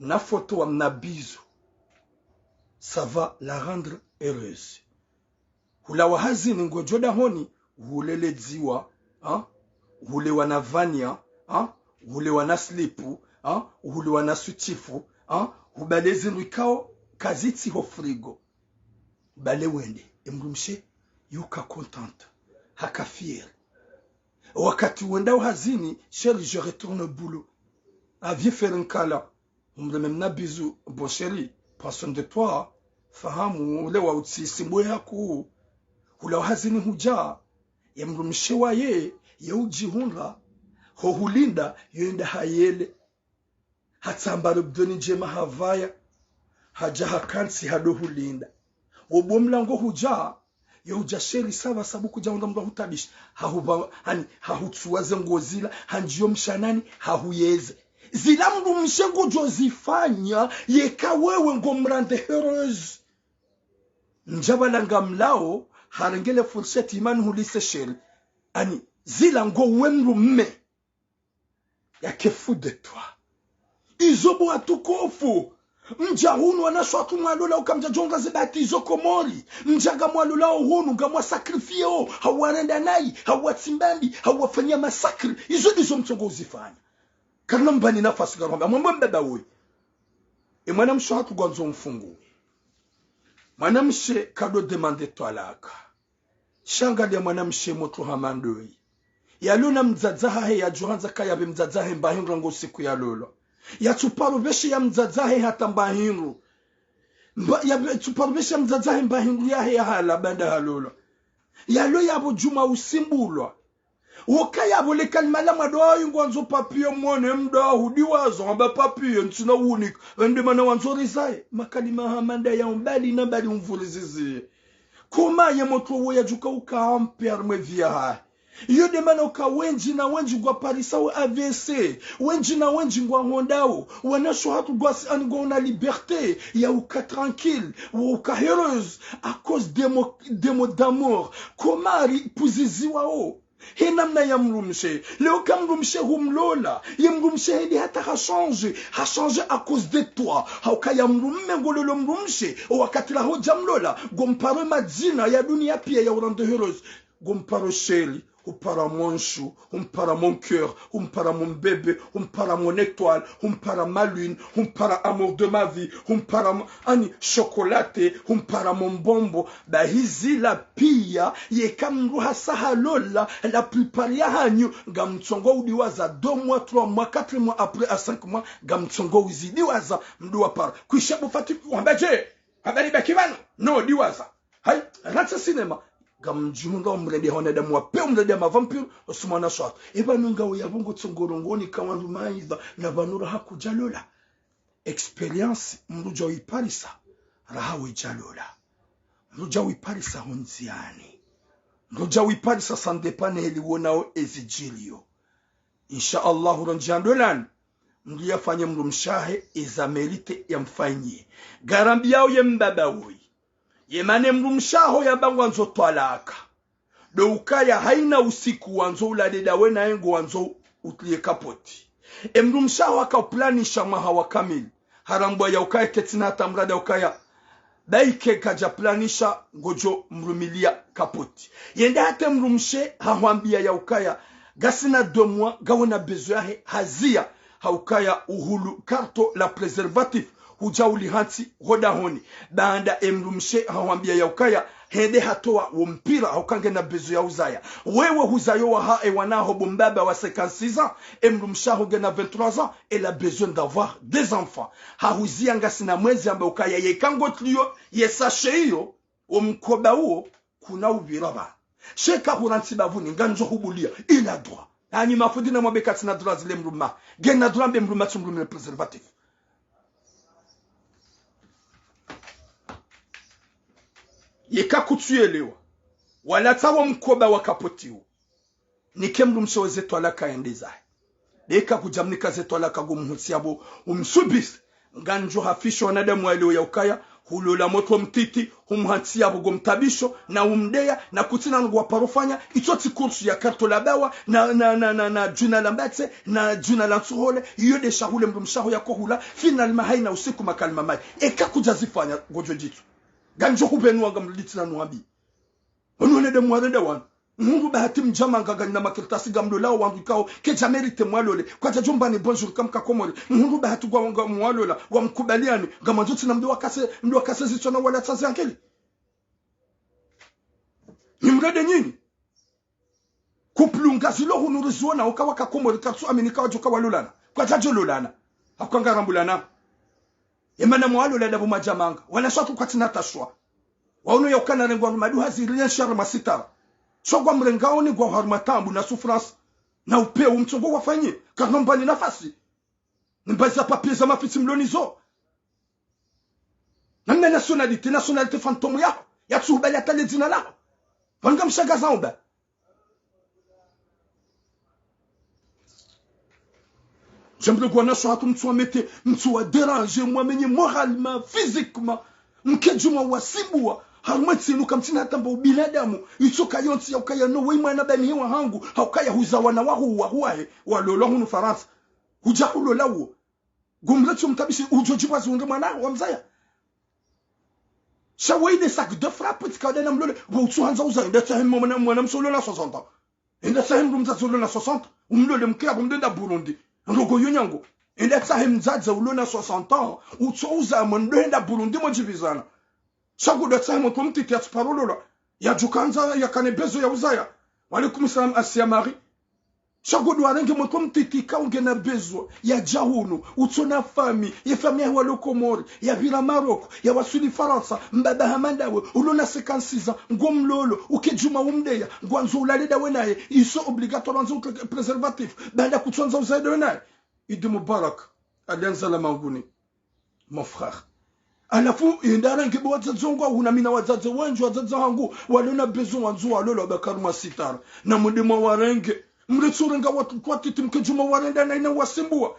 mna foto wa mna bizu. Ça va la rendre heureuse. Hulawa hazini ngodjo dahoni, huleledziwa, ha? Hulewa na vania, ha? Hulewa na slipu, ha? Hulewa na sutifu, ha? Hubale zindru ikao kazitsi ho frigo. Bale wende, emdrumshe, yuka contente, haka fière. Wakati wendao hazini, chérie, je retourne au boulot. Aviez faire un câlin. Umreme mna bizu, bon chéri, prends soin de toi. Fahamu, ulewa utsi simbwe haku. Hulawa hazini hudja, ye mdrumshe waye, ye udjihundra, ho hulinda, yo enda hayele. Hatsamba rebdoni ndjema havaya, hadja hakantsi hado hulinda. Wo bo mlango hudja, yo udja chéri ça va, sabu kudja hundra mdru ahutabisha. Hahuba, hani, hahutsuwa ze nguo zila, handjiyo mshanani, hahuyeze. Zila mdrumshe ngudjo zifanya, yeka wewe ngo mrende heureuse. Ndjabala ngamlao, harenge le fourchette imani hulise chéri. Ani, zila ngo we mdrume. Yake fou de toi. Izo bo watukufu. Mdja hunu wanashe watru mwalola uka mdja djonga ze bahati izo Komori. Mdja ngamwalola o hunu ngamwa sacrifié o. Hawarenda nayi, hawatsimba mbi, hawafanya massacre. Izo ndizo mtsongo uzifanya. Karina mbani nafasi ngarwamba. Mwambo mbaba woyi. E mwanamshe hatru ngwandzo mfungu. Mwanamshe kado demande twalaka. Sha angalia mwanamshe motro hama ndoyi. Yalona mdzadze hahe yadjohandza kaya be mdzadze hahe mba hindru ngo siku yalolwa. Yatsuparo beshe ya mdzadze hahe hata mba hindru. Mba, ya, yatsuparo beshe ya mdzadze hahe mba hindru yahe yahala baanda halolwa. Yalo yapvo djuma usimbulwa. Wokaya pvo le kalima la mwando wayi ngwandzo papier, mwana mdru hudiwaza, wamba papier, ntsina unika. Wende mana wandzo rizaye. Makalima hama nda ya umbali na mbali umvurizizi. Koma ye motro wo yadjuka uka ampère mwe vie yahahe. Iyo nde mana uka wendji na wendji ngwaparisao A V C, wendji na wendji ngwahondao, wanasho hatru ngwasi ani ngwaona liberté, ya uka tranquille, wa uka heureuse, à cause des mots, des mots d'amour. Koma ri puziziwao. He namna ya mdrumshe. Leo ka mdrumshe humlola, ye mdrumshe hende hata ha change, ha change à cause de toi. Hauka ya mdrumme ngololo mdrumshe, o wakati la hodja mlola, ngomparo madzina ya dunia pia ya urendre heureuse. Ngomparo chéri, humpara mon chou, humpara mon cœur, humpara mon bébé, humpara mon étoile, humpara ma lune, humpara amour de ma vie, humpara mo-, ani chocolat, humpara mon bonbon. Bahi zila pia, yeka mdru hasa halola, la plupart ya hanyu, ngamtsongo udiwaza deux mois, trois mois, quatre mois, après à cinq mois, ngamtsongo uzidiwaza, mdru wapara. Kwisha bo Fati, wamba dje, habari baki pvanu? No, diwaza. Hayi, ratsa cinéma. Ngamdjihundra umrende ha wanadamu wa peu, umrende ha ma vampire, osumana swatu. Eba nunga we ya pvo ngotsongo rongoni ka wandru maidha, na pvanu raha kudjalola. Expérience, mdru dja wiparisa, raha wedjalola. Mdru dja wiparisa hondziani. Mdru dja wiparisa sans dépendre heli wonao ezidjiriyo. Insha Allah, urandjia ndolani, mdru yafanye mdrumshe wahe eza mérité yamfanyie. Ngarambiao ye mbaba woyi. Ye mana mdrumshe waho yamba ngwandzo twalaka. Ndo ukaya hayina usiku wandzo ulale ndawe naye ngwandzo utlie kapoti. E mdrumshe waho hakaplanisha mwaha wa kamili. Harambwa ya ukaya ketsina hata mradi ya ukaya. Baike kadja planisha ngodjo mrumilia kapoti. Yende hata mdrumshe hahwambia ya ukaya. Ngasina deux mois, ngawona besoin yahe hazia. Haukaya uhulu karto la préservatif, hudja ulihantsi hodahoni. Baanda emdrumshe hahwambia ya ukaya, hende hatowa wo mpira, hauka ngena besoin ya uzaya. Wewe huzayo waha e wana ho bo mbaba wa cinquante-six ans, emdrumshe aho ngena vingt-trois ans, elle a besoin d'avoir des enfants. Hahuzia ngasina mwezi amba ukaya yeka ngotlio, ye sachet iyo, wo mkoba uwo, kuna uvira ba. Sheka hurantsi bavuni, ngandzo hubulia, il a droit. Hanyi mafundi na mwambe katsina droit zile mdrumme. Ngena droit mbe mdrumme tsu mdrumme préservatif. Yeka kutsuelewa. Wala tsawo mkoba wa kapoti uwo. Nike mdrumshe we ze twalaka yende zahe. Ndeka kudja mnika ze twalaka ngomhutsi yapvo, umsubise. Ngandzo hafisho wanadamu wa leo ya ukaya, hulola motro mtiti, humhantsi yapvo ngomtabisho, na umdeya, na kutsina ngwa paro fanya, itso tsi kursu ya karto la bawa, na, na, na, na, na djuna la mbatse, na djuna la ntsuhole, iyo nde shahule mdrumshe waho yako hula, finalement hayina usiku makalima mayi. Eka kudja zifanya, ngodjo djitsu. Ngandzo hupvenua ngamlitsina nuhambi. Wanu wanadamu warenda wanu. Mhundru bahati mdjamanga nganyina makartasi ngamlolao wandru ikao, kedja mérité mwalole. Kwadja djomba ni bonjour kamka Komori. Mhundru bahati ngwa, ngwa mwalola, wamkubaliani. Ngamwandzo tsina mdru wakase, mdru wakase zitsona wala tsazi ankeli. Ni mrende nyinyi. Kuplunga zilo hunu riziona uka waka Komori katsu amini ka wadjo ka walolana. Kwadja djo lolana. Hauka ngarambulana. Ye mana mwalola ndapvo mwadjamanga. Wanashe watru kwatsina tashwa. Wauno ya ukana rengwa harumwa duhazi rienshi harumwa sitara. Sho ngwa mrengaoni ngwa harumwa taabu na souffrance. Na upeu mtsongo wafanye. Karno mbani nafasi. Nimbaza papier za mafitsi mlo nizo. Namna nationalité, nationalité fantôme yaho. Yatsuhubali hata le dzina laho. Pvanu ngamshangaza umba. Djambo ngwanashe hatru mtsuwa mete, mtsuwa déranger, mwamenye moralement, physiquement. Mkedjuma wasibuwa. Harumwa ntsi inu kamtsina hata mba ubinadamu. Itsoka yontsi ya ukaya no, we mwana bani hewa hangu. Haukaya huza wana wahu, wahu wahe. Walolwa hunu Farantsa. Hudja hulola uwo. Ngomletsho mtabishe udjo djibwa ziunge mwana wa mzaya. Sha weyine sac de frappe, tsika wade na mlole, bo utsuhandza uzaya, nda tsahe mwana, mwana msolo na soixante ans. Nda tsahe mdru mdzadze ulo na soixante, umlole mke ya bo mdenda Burundi. Ndogo yo nyango. Nda tsahe mdzadze ulo na soixante ans, utso uzaya mwana ndo henda Burundi mo djibizana. Sha kuda tsahe mwana mtiti ya tsuparo lola. Ya djukandza ya kane besoin ya uzaya. Wa alaikum salam, Asia Marie. Sha ngodjo warenge mwana mtiti ka ungena besoin, yadja hunu, utsona famille, ye famille yahe walo Komori, yapvira Maroko, yawaswili Farantsa, mbaba hama ndawe, ulo na cinquante-six ans, ngomlolo, uke djuma umdeya, ngwandzo ulale ndawe naye, il est obligatoire wandzo uke préservatif, baanda kutsandza uzae ndawe naye. Idi Mubarak, alianza la manguni. Mon frère. Halafu, yende yarenge bo wadzadze wangu, huna mi na wadzadze wendji, wadzadze wangu, walo na besoin wandzo walolwa Bakari Masitara. Na mwende mwawarenge. Mlitso renga wandru watiti mke djuma warenda na ina wasimbua.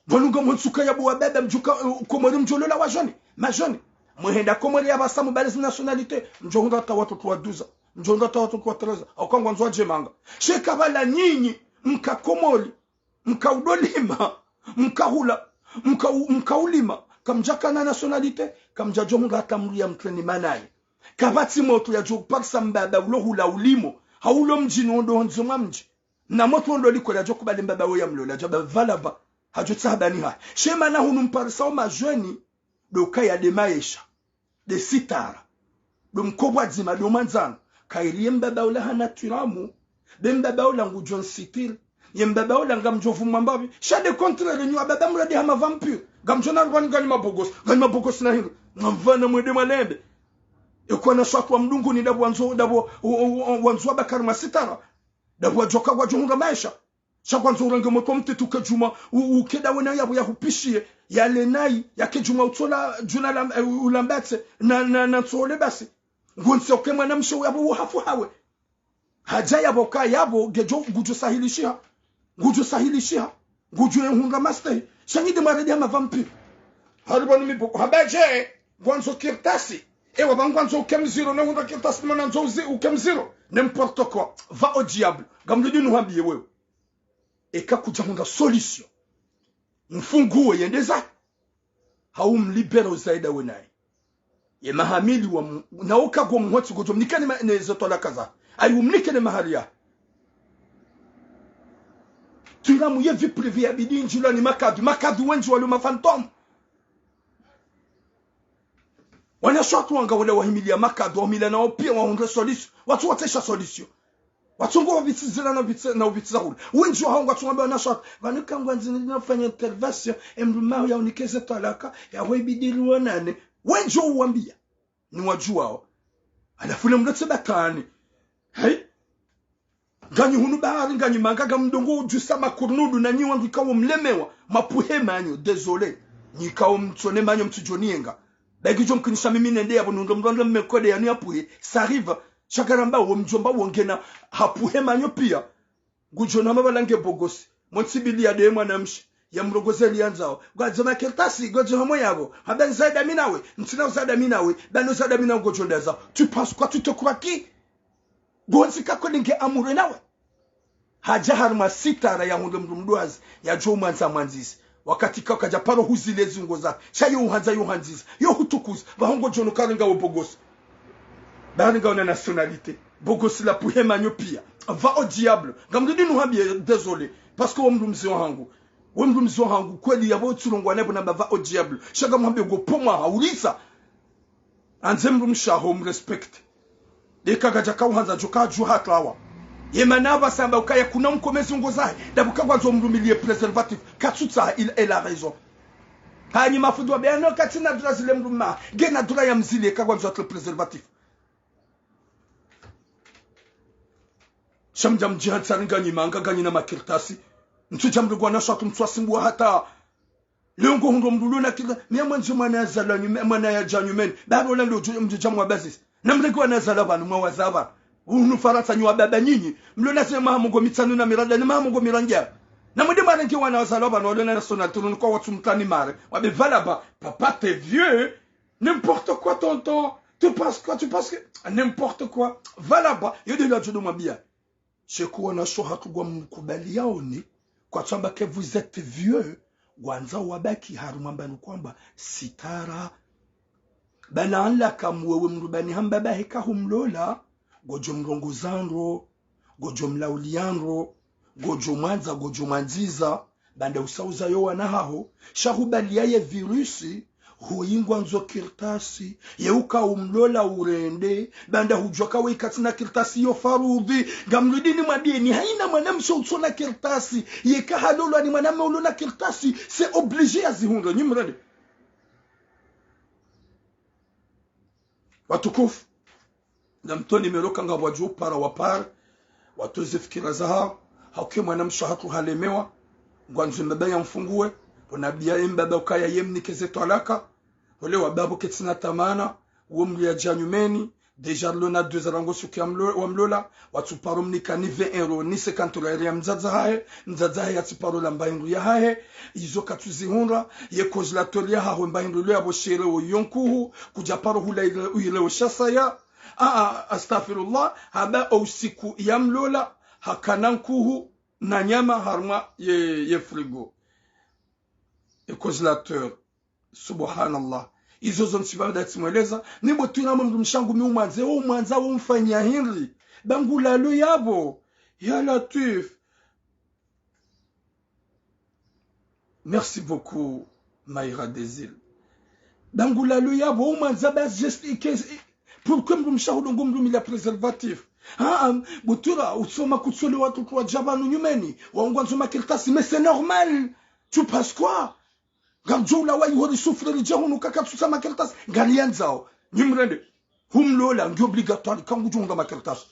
Pvanu ngamwonsuka yapvo wababa mdjuka, eh, Komori mdjolola wa jeunes, ma jeunes. Mwehenda Komori yapvasa mubale zi nationalité, mdjohundra hata wandru wa douze ans, mdjohundra hata wandru wa treize ans. Hauka ngwandzo wadje manga. Sha eka pvala nyinyi, mka Komori, mka udolima, mka hula, mka u-, mka ulima, kamdjakana nationalité, kamdjadjo mdru hata mdru ya mtreni manaye. Kapvatsi motro yadjo parisa mbaba ulo hula ulimo, hau ulo mdjini wondo hondzo mwa mdji. Na motro wondo likoli yadjo kubali mbaba we ya mlola, yadjo ba pvala ba, hadjo tsaha bani ha. Sha mana hunu mparisa o ma jeunes, ndo kaya nde maesha. Nde sitara. Ndo mkobwa dzima, ndo mwandzano. Kayiri ye mbaba ula hana twiramu. Be mbaba ula ngudjo nsitiri. Ye mbaba ula ngamdjo vumwa mbapvi. Sha nde contraire nyi wababa mradi hama vampire. Ngamdjo na rubani nganyi mabogosi. Nganyi mabogosi na hindru. Ngamvana mwende mwalende. Eka wanashe watru wa mdunguni ndapvo wandzo, ndapvo, o, o, o, wandzo wa Bakari Masitara. Ndapvo wadjoka wadjo hundra maesha. Sha kwandzo urenge mwana mtiti uke djuma, u-, uke ndawe naye yapvo yahupishiye, yale nayi, yake djuma utsola, djuna lam-, eh, ulambatse, na, na, na ntsole basi. Ngontsi uke mwanamshe yapvo uhafu hawe. Hadja yapvo ka yapvo, ngedjo, ngudjo sahilishiha. Ngudjo sahilishiha. Ngudjo yehundra mastehi. Sha nyi nde mwaradi hama vampire. Hari pvanu mi bo-, hamba dje, ngwandzo kartasi. Ewa, ba ngwandzo uke mziro, na hundra kartasi, mana ndzo uzi-, uke mziro. N'importe quoi. Va au diable. Ngamrudi nuhambiye wewe. Eka kudja hundra solution, mfunguwe yende zahe. Hau mlibérer uzae ndawe naye. Ye maha mili wa mu-, na uka go mhotsi ngodjo mnikeni ma-, ne ze twalaka zahe. Ayi umnike ne mahari yahe. Twiramu ye vie privée yabidi indjilwa ni makadhi. Makadhi wendji walo ma fantômes. Wanashe watru wanga wale wahimiliya makadhi, wahimiliya nao piya wahundre solution. Watru watsesha solution. Watru ngo wapvitsidzira na upvitsi-, na upvitsiza hule. Wendji waho ngwatru wambe wanashe watru, pvanu ka ngwandzo nafanya intervention, emdru maho yaunike ze twalaka, yahwe ibidi riwonane. Wendji uwambiya. Ni wadjuwao. Halafu le mdru tse batani. Hey? Nganyi hunu bahari, nganyi manga ngamdjo ngo udjusa makurnudu na nyi wandru ikao mlemewa, mapvuhe manyo, désolé. Nyi ikao mtsone manyo mtsudjo niyenga. Bagi djo mkinisha mimi nende yapvo nundo mdru ande mmekode yanu yapvuhe, ça arrive. Sha ngaramba wo mdjomba wo ngena hapvuhe manyo piya. Ngudjo na mapvala nge bogosi. Montsi bili ya nde mwanamshe. Ya mrongoze li yandzao. Ngwadjo makartasi, ngwadjo hamwe yapvo. Hamba nzae ndawe naye. Ntsina uzae ndawe naye. Pvanu uzae ndawe naye ngudjo ndeza. Tu penses quoi, tu te crois qui? Ngontsi kako nde nge amoureux nawe. Hadja harumwa sitara yahundre mdru mdrwazi, yadjo umwandza mwandzisi. Wakati ka-, kadja paro huzile zingo za. Sha yo uhandza yo handzisa. Yo hutukuza. Pvaho ngodjo no karinga wo bogosi. Baringa una nationalité. Bogosi lapvuhe manyo piya. Va au diable. Ngamrudi nuhambiye, désolé. Parce que wo mdru mzee wahangu. Wo mdru mzee wahangu. Kweli yapvo tsi rongowa naye pvo namba va au diable. Sha ngamhambiye ngo pomwa haulisa. Andze mdrumshe waho mrespecte. Eka kadja kauhandza djo kadju hatwawa. Ye mana apvasa amba ukaya kuna mkomezi ngo zahe. Ndapvo ka ngwandzo mrumiliye préservatif. Katsutsaha il, il a raison. Hanyi mafundi wa beyano katsina dura zile mdrume. Ngena dura ya mzili eka ngwandzo atre préservatif. Sha mdja mdjiha tsari nganyi manga nganyi na makartasi. Mtsudja mdru ngwana shatu mtswasimbua hata. Leo ngo hundro mdru lo na kila, mi ya mwandzo mwana ya zalwa nyume-, mwana ya dja nyumeni. Baro la ndo djo-, mdjo dja mwa bazisi. Na mrenge wana ya zalwa pvanu, mwa wazalwa pvanu. Hunu Farantsa nyi wababa nyinyi. Mlo na ze maha mengo mitsanu na miranda, ni maha mengo mirandja. Na mwende mwarenge wana wa zalwa pvanu, walo na nationalité, nunu kwa watsu mtani mare. Wabe pvala ba, papa, t'es vieux. N'importe quoi, tonton. Tu penses quoi, tu penses que, n'importe quoi. Pvala ba, yo nde lo wadjo do mwambia. Sheku wanashe hatru ngwa mkubaliyaoni, kwatsu amba que vous êtes vieux, ngwandzao wabaki harumwa mbani kwamba sitara. Bana anla kamu wewe mdru bani hamba bahe kahumlola, ngodjo mrongoza ndro, ngodjo mlauliya ndro, ngodjo mwandza, ngodjo mwandziza, banda usauza yo wana haho, sha hubaliya ye virus, Hoyi ngwandzo kartasi, ye uka umlola urende, banda hudjua ka we katsina kartasi yo farudhi. Ngamrudi nimwambiyeni, hayina mwanamshe utsona kartasi, yeka halolwa ni mwanamme ulona kartasi, c'est obligé yazihundre, nyi mrende. Watukufu, namtowe numéro ka ngapvwadjo upara wapare, watowe ze fikira zahawo, hauka ye mwanamshe hatru halemewa, ngwandzo mbaba yamfunguwe, pvo nambia ye mbaba ukaya ye mnike ze twalaka, ole wambapvo ketsina tamana, uwo mdru yadja nyumeni, déjà lona deux ans rangu suku ya mlo-, wamlola, watsuparo mnika ni vingt euros, ni cinquante euros ya mdzadze hahe, mdzadze hahe yatsiparo lamba hindru yahahe, izo katsuzihundra, ye congélateur yahaho mba hindru ilo yapvo shere wo yo nkuhu, kudjaparo hula ile, ile wo shasaya. Ah, ah, astaghfirullah, hamba o usiku yamlola, hakana nkuhu, na nyama harumwa ye, ye frigo. Ye congélateur. Subhanallah. Izo zontsi baba datsimweleza, ni bo twina mdrumshe wangu mi umwandze, wo umwandza wo umfanya hindri. Ba ngulalo yapvo. Ya Latwif. Merci beaucoup, Maïra des Îles. Ba ngulalo yapvo, umwandza ba geste ike, pourquoi mdrumshe waho udongo mrumila préservatif? Ah, ah, bo twina, utsoma kutsole watoto wadja pvanu nyumeni, wa ngwandzo makartasi, mais c'est normal. Tu penses quoi? Ngamdjo ula wayi hori souffrir ridja hunu ka katsutsaha makartasi. Ngariyandzao. Nyi mrende. Humlola, ngi obligatoire, ka ngudjo hundra makartasi.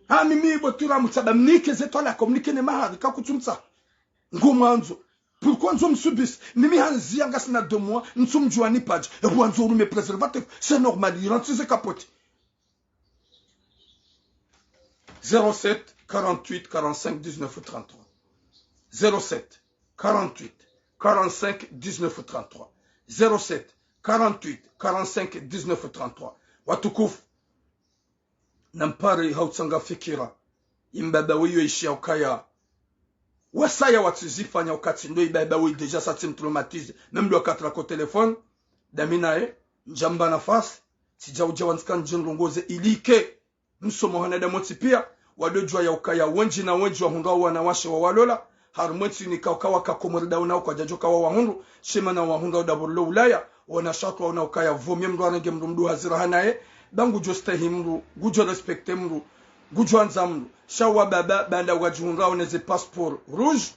Ha, mimi bo twina mutsamba, mnike ze twalaka, mnike ne mahari, ka kutsumtsaha. Ngomwandzo. Pourquoi ndzo msubir? Mimi handziya ngasina deux mois, ntsumdjuwa ni padji. E pvo wandzo urume préservatif, c'est normal, irantsi ze kapoti. Zéro sept, quarante-huit, quarante-cinq, dix-neuf, trente-trois. Zéro sept, quarante-huit, quarante-cinq, dix-neuf, trente-trois. Zéro sept, quarante-huit, quarante-cinq, dix-neuf, trente-trois. Watukufu, nampare hautsanga fikira. Ye mbaba weyo ishi ya ukaya. Wasaya watsizifanya wakati ndo ye mbaba weyo déjà ça tsi mtraumatise. Même le quatre ko téléphone, dami naye, ndjamba nafasi, tsidja udja wandzika ndjendrongoze ilike. Msomo hana damontsi pia, wadodjuwa ya ukaya wendji na wendji wahundrao wanawashe wawalola, harumwa entsi inu ikao kawa kakomori dawo na ukwadjadjo kawa wahundru, shema na wahundrao dapvo rilo Ulaya, wanashe watru waona ukaya pvo mie mdru arenge mdru mdru hazira hanaye, ba ngudjo stehi mdru, ngudjo respecter mdru, ngudjo andza mdru, sha wa mbaba, banda wadjihundrao ne ze passeport rouge,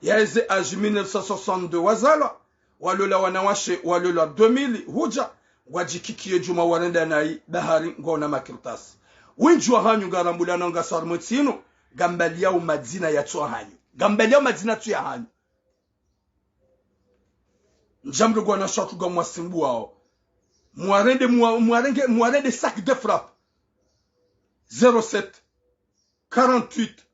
ya eze âge mille neuf cent soixante-deux wazalwa, walola wanawashe, walola deux mille, hudja, ngwadjikikiye djuma warenda nayi, bahari ngwaona makartasi. Wendji wahanyu ngarambulana ngasi harumwa entsi inu, ngambaliyao madzina yatsu yahanyu. Ngambaliyao madzina tsu yahanyu. Ndjamri ngwana shatru ngamwasimbuwao. Mwarende, mwa-, mwarenge, mwarende sac de frappe. Zéro sept, quarante-huit,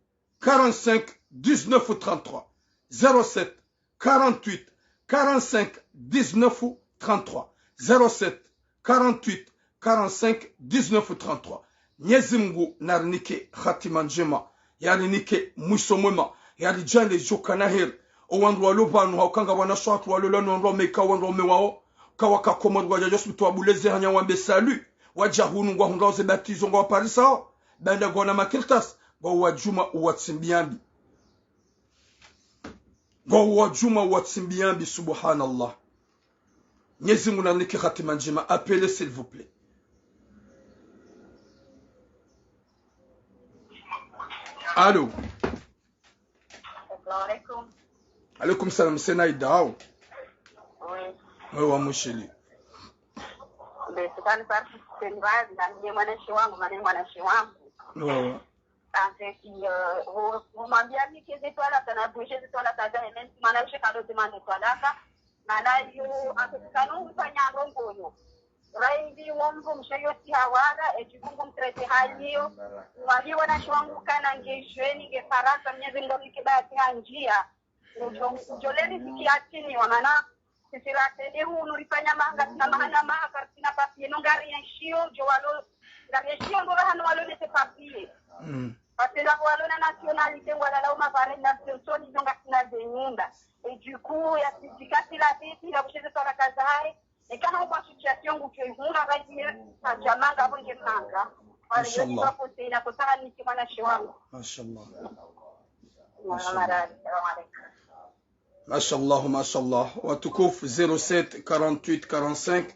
quarante-cinq, dix-neuf, trente-trois. Zéro sept, quarante-huit, quarante-cinq, dix-neuf, trente-trois. Zéro sept, quarante-huit, quarante-cinq, dix-neuf, trente-trois. Mnyezi Mungu narinike hatima ndjema, yarinike mwiso mwema, yaridjaanlie djo kana heri. O wandru walo pvanu hauka ngapvo wanashe watru walola no wandru waume ikao wandru waume wawo, kawa kakomori wadjadjo subutu wabuleze hanya wambe salut, wadja hunu ngwahundrao ze batizo ngwawaparisao, banda ngwaona makartasi, ngwawo wa djuma uwatsimbiyambi. Ngwawo wa djuma uwatsimbiyambi, subhanallah. Mnyezi Mungu narinike hatima ndjema, appelez s'il vous plaît. Allô? Assalamu alaikum. Alaikum salam, c'est Naïda, aw? Oui. Oui, wa mushili. Be, sukani parti, c'est une base, na ndiye mwanashe wangu, mane mwanashe wangu. Oui, oui. En fait, euh, hu-, humwambia mi ke ze twalaka na bouger ze twalaka za, même si mwanamshe kalo demande twalaka, mana yo, en fait, kanu mfanya ndrongo yo. Raili wo mdrumshe yo tsi hawara, et du coup, ngumtraite hali yo. Mwambie wanashe wangu kana nge jeune, nge Farantsa, Mnyezi Mungu amnike bahati handjia. Njo, njo le riziki yatini, wa mana, sisi ratende hunu rifanya maha, ngasina maha na maha, karisina papier, no ngarienshio, njo walo, ngarienshio, ndo rahano walo ne ze papier. Mm. Parce que walo na nationalité, ngwalala uma pare na nation, njo ngasina ze nyumba. Et du coup, ya sidika sila titi, ya kusheze twalaka zahe, eka ha kwa situation ngutwe huna, raili, ha djamanga, bonge manga. Wale, mashallah, yo ni conseil na kotsaha nike mwanashe wangu. Mashallah. Mwana, mashallah, marari, salam alaikum. Mashallah, mashallah. Watukufu, zéro sept quarante-huit quarante-cinq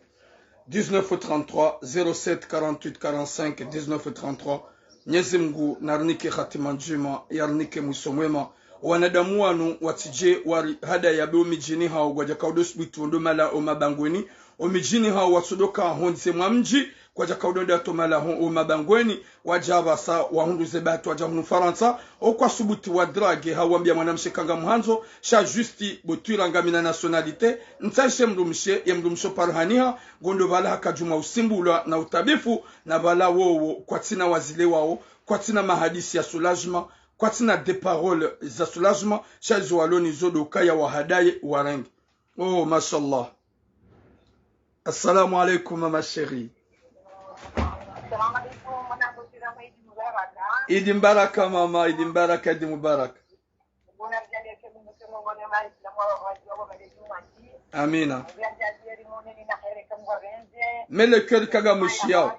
dix-neuf trente-trois, zéro sept quarante-huit quarante-cinq dix-neuf trente-trois. Mnyezi Mngu narinike hatima ndjema, yarinike mwiso mwema. Wanadamu wanu watsidje wari hada yabe omidjini hawo, ngwadjaka udo subuti wondo mala omabangweni. Omidjini hawo watsodoka hondze mwa mdji, kwadjaka udo nda tomala ho omabangweni, wadja pvasa wahundru ze bahati wadja hunu Farantsa, okwa subuti wa drague hawambia mwanamshe kanga muhandzo, sha juste botwira ngamina nationalité, ntsaishe mdrumshe, ye mdrumshe oparihaniha, ngondo pvala hakadjuma usimbulwa na utabifu, na pvala wowo, kwatsina wazile wawo, kwatsina mahadisi ya soulagement, kwatsina des paroles za soulagement, sha izo waloni zo ndo ukaya wahadaye warenge. Oh, mashallah. Assalamu alaikum, ma chérie. Idi mbaraka, mama, idi mbaraka, idi mubaraka. Amina. Mais le cœur kaga mwishi yawo.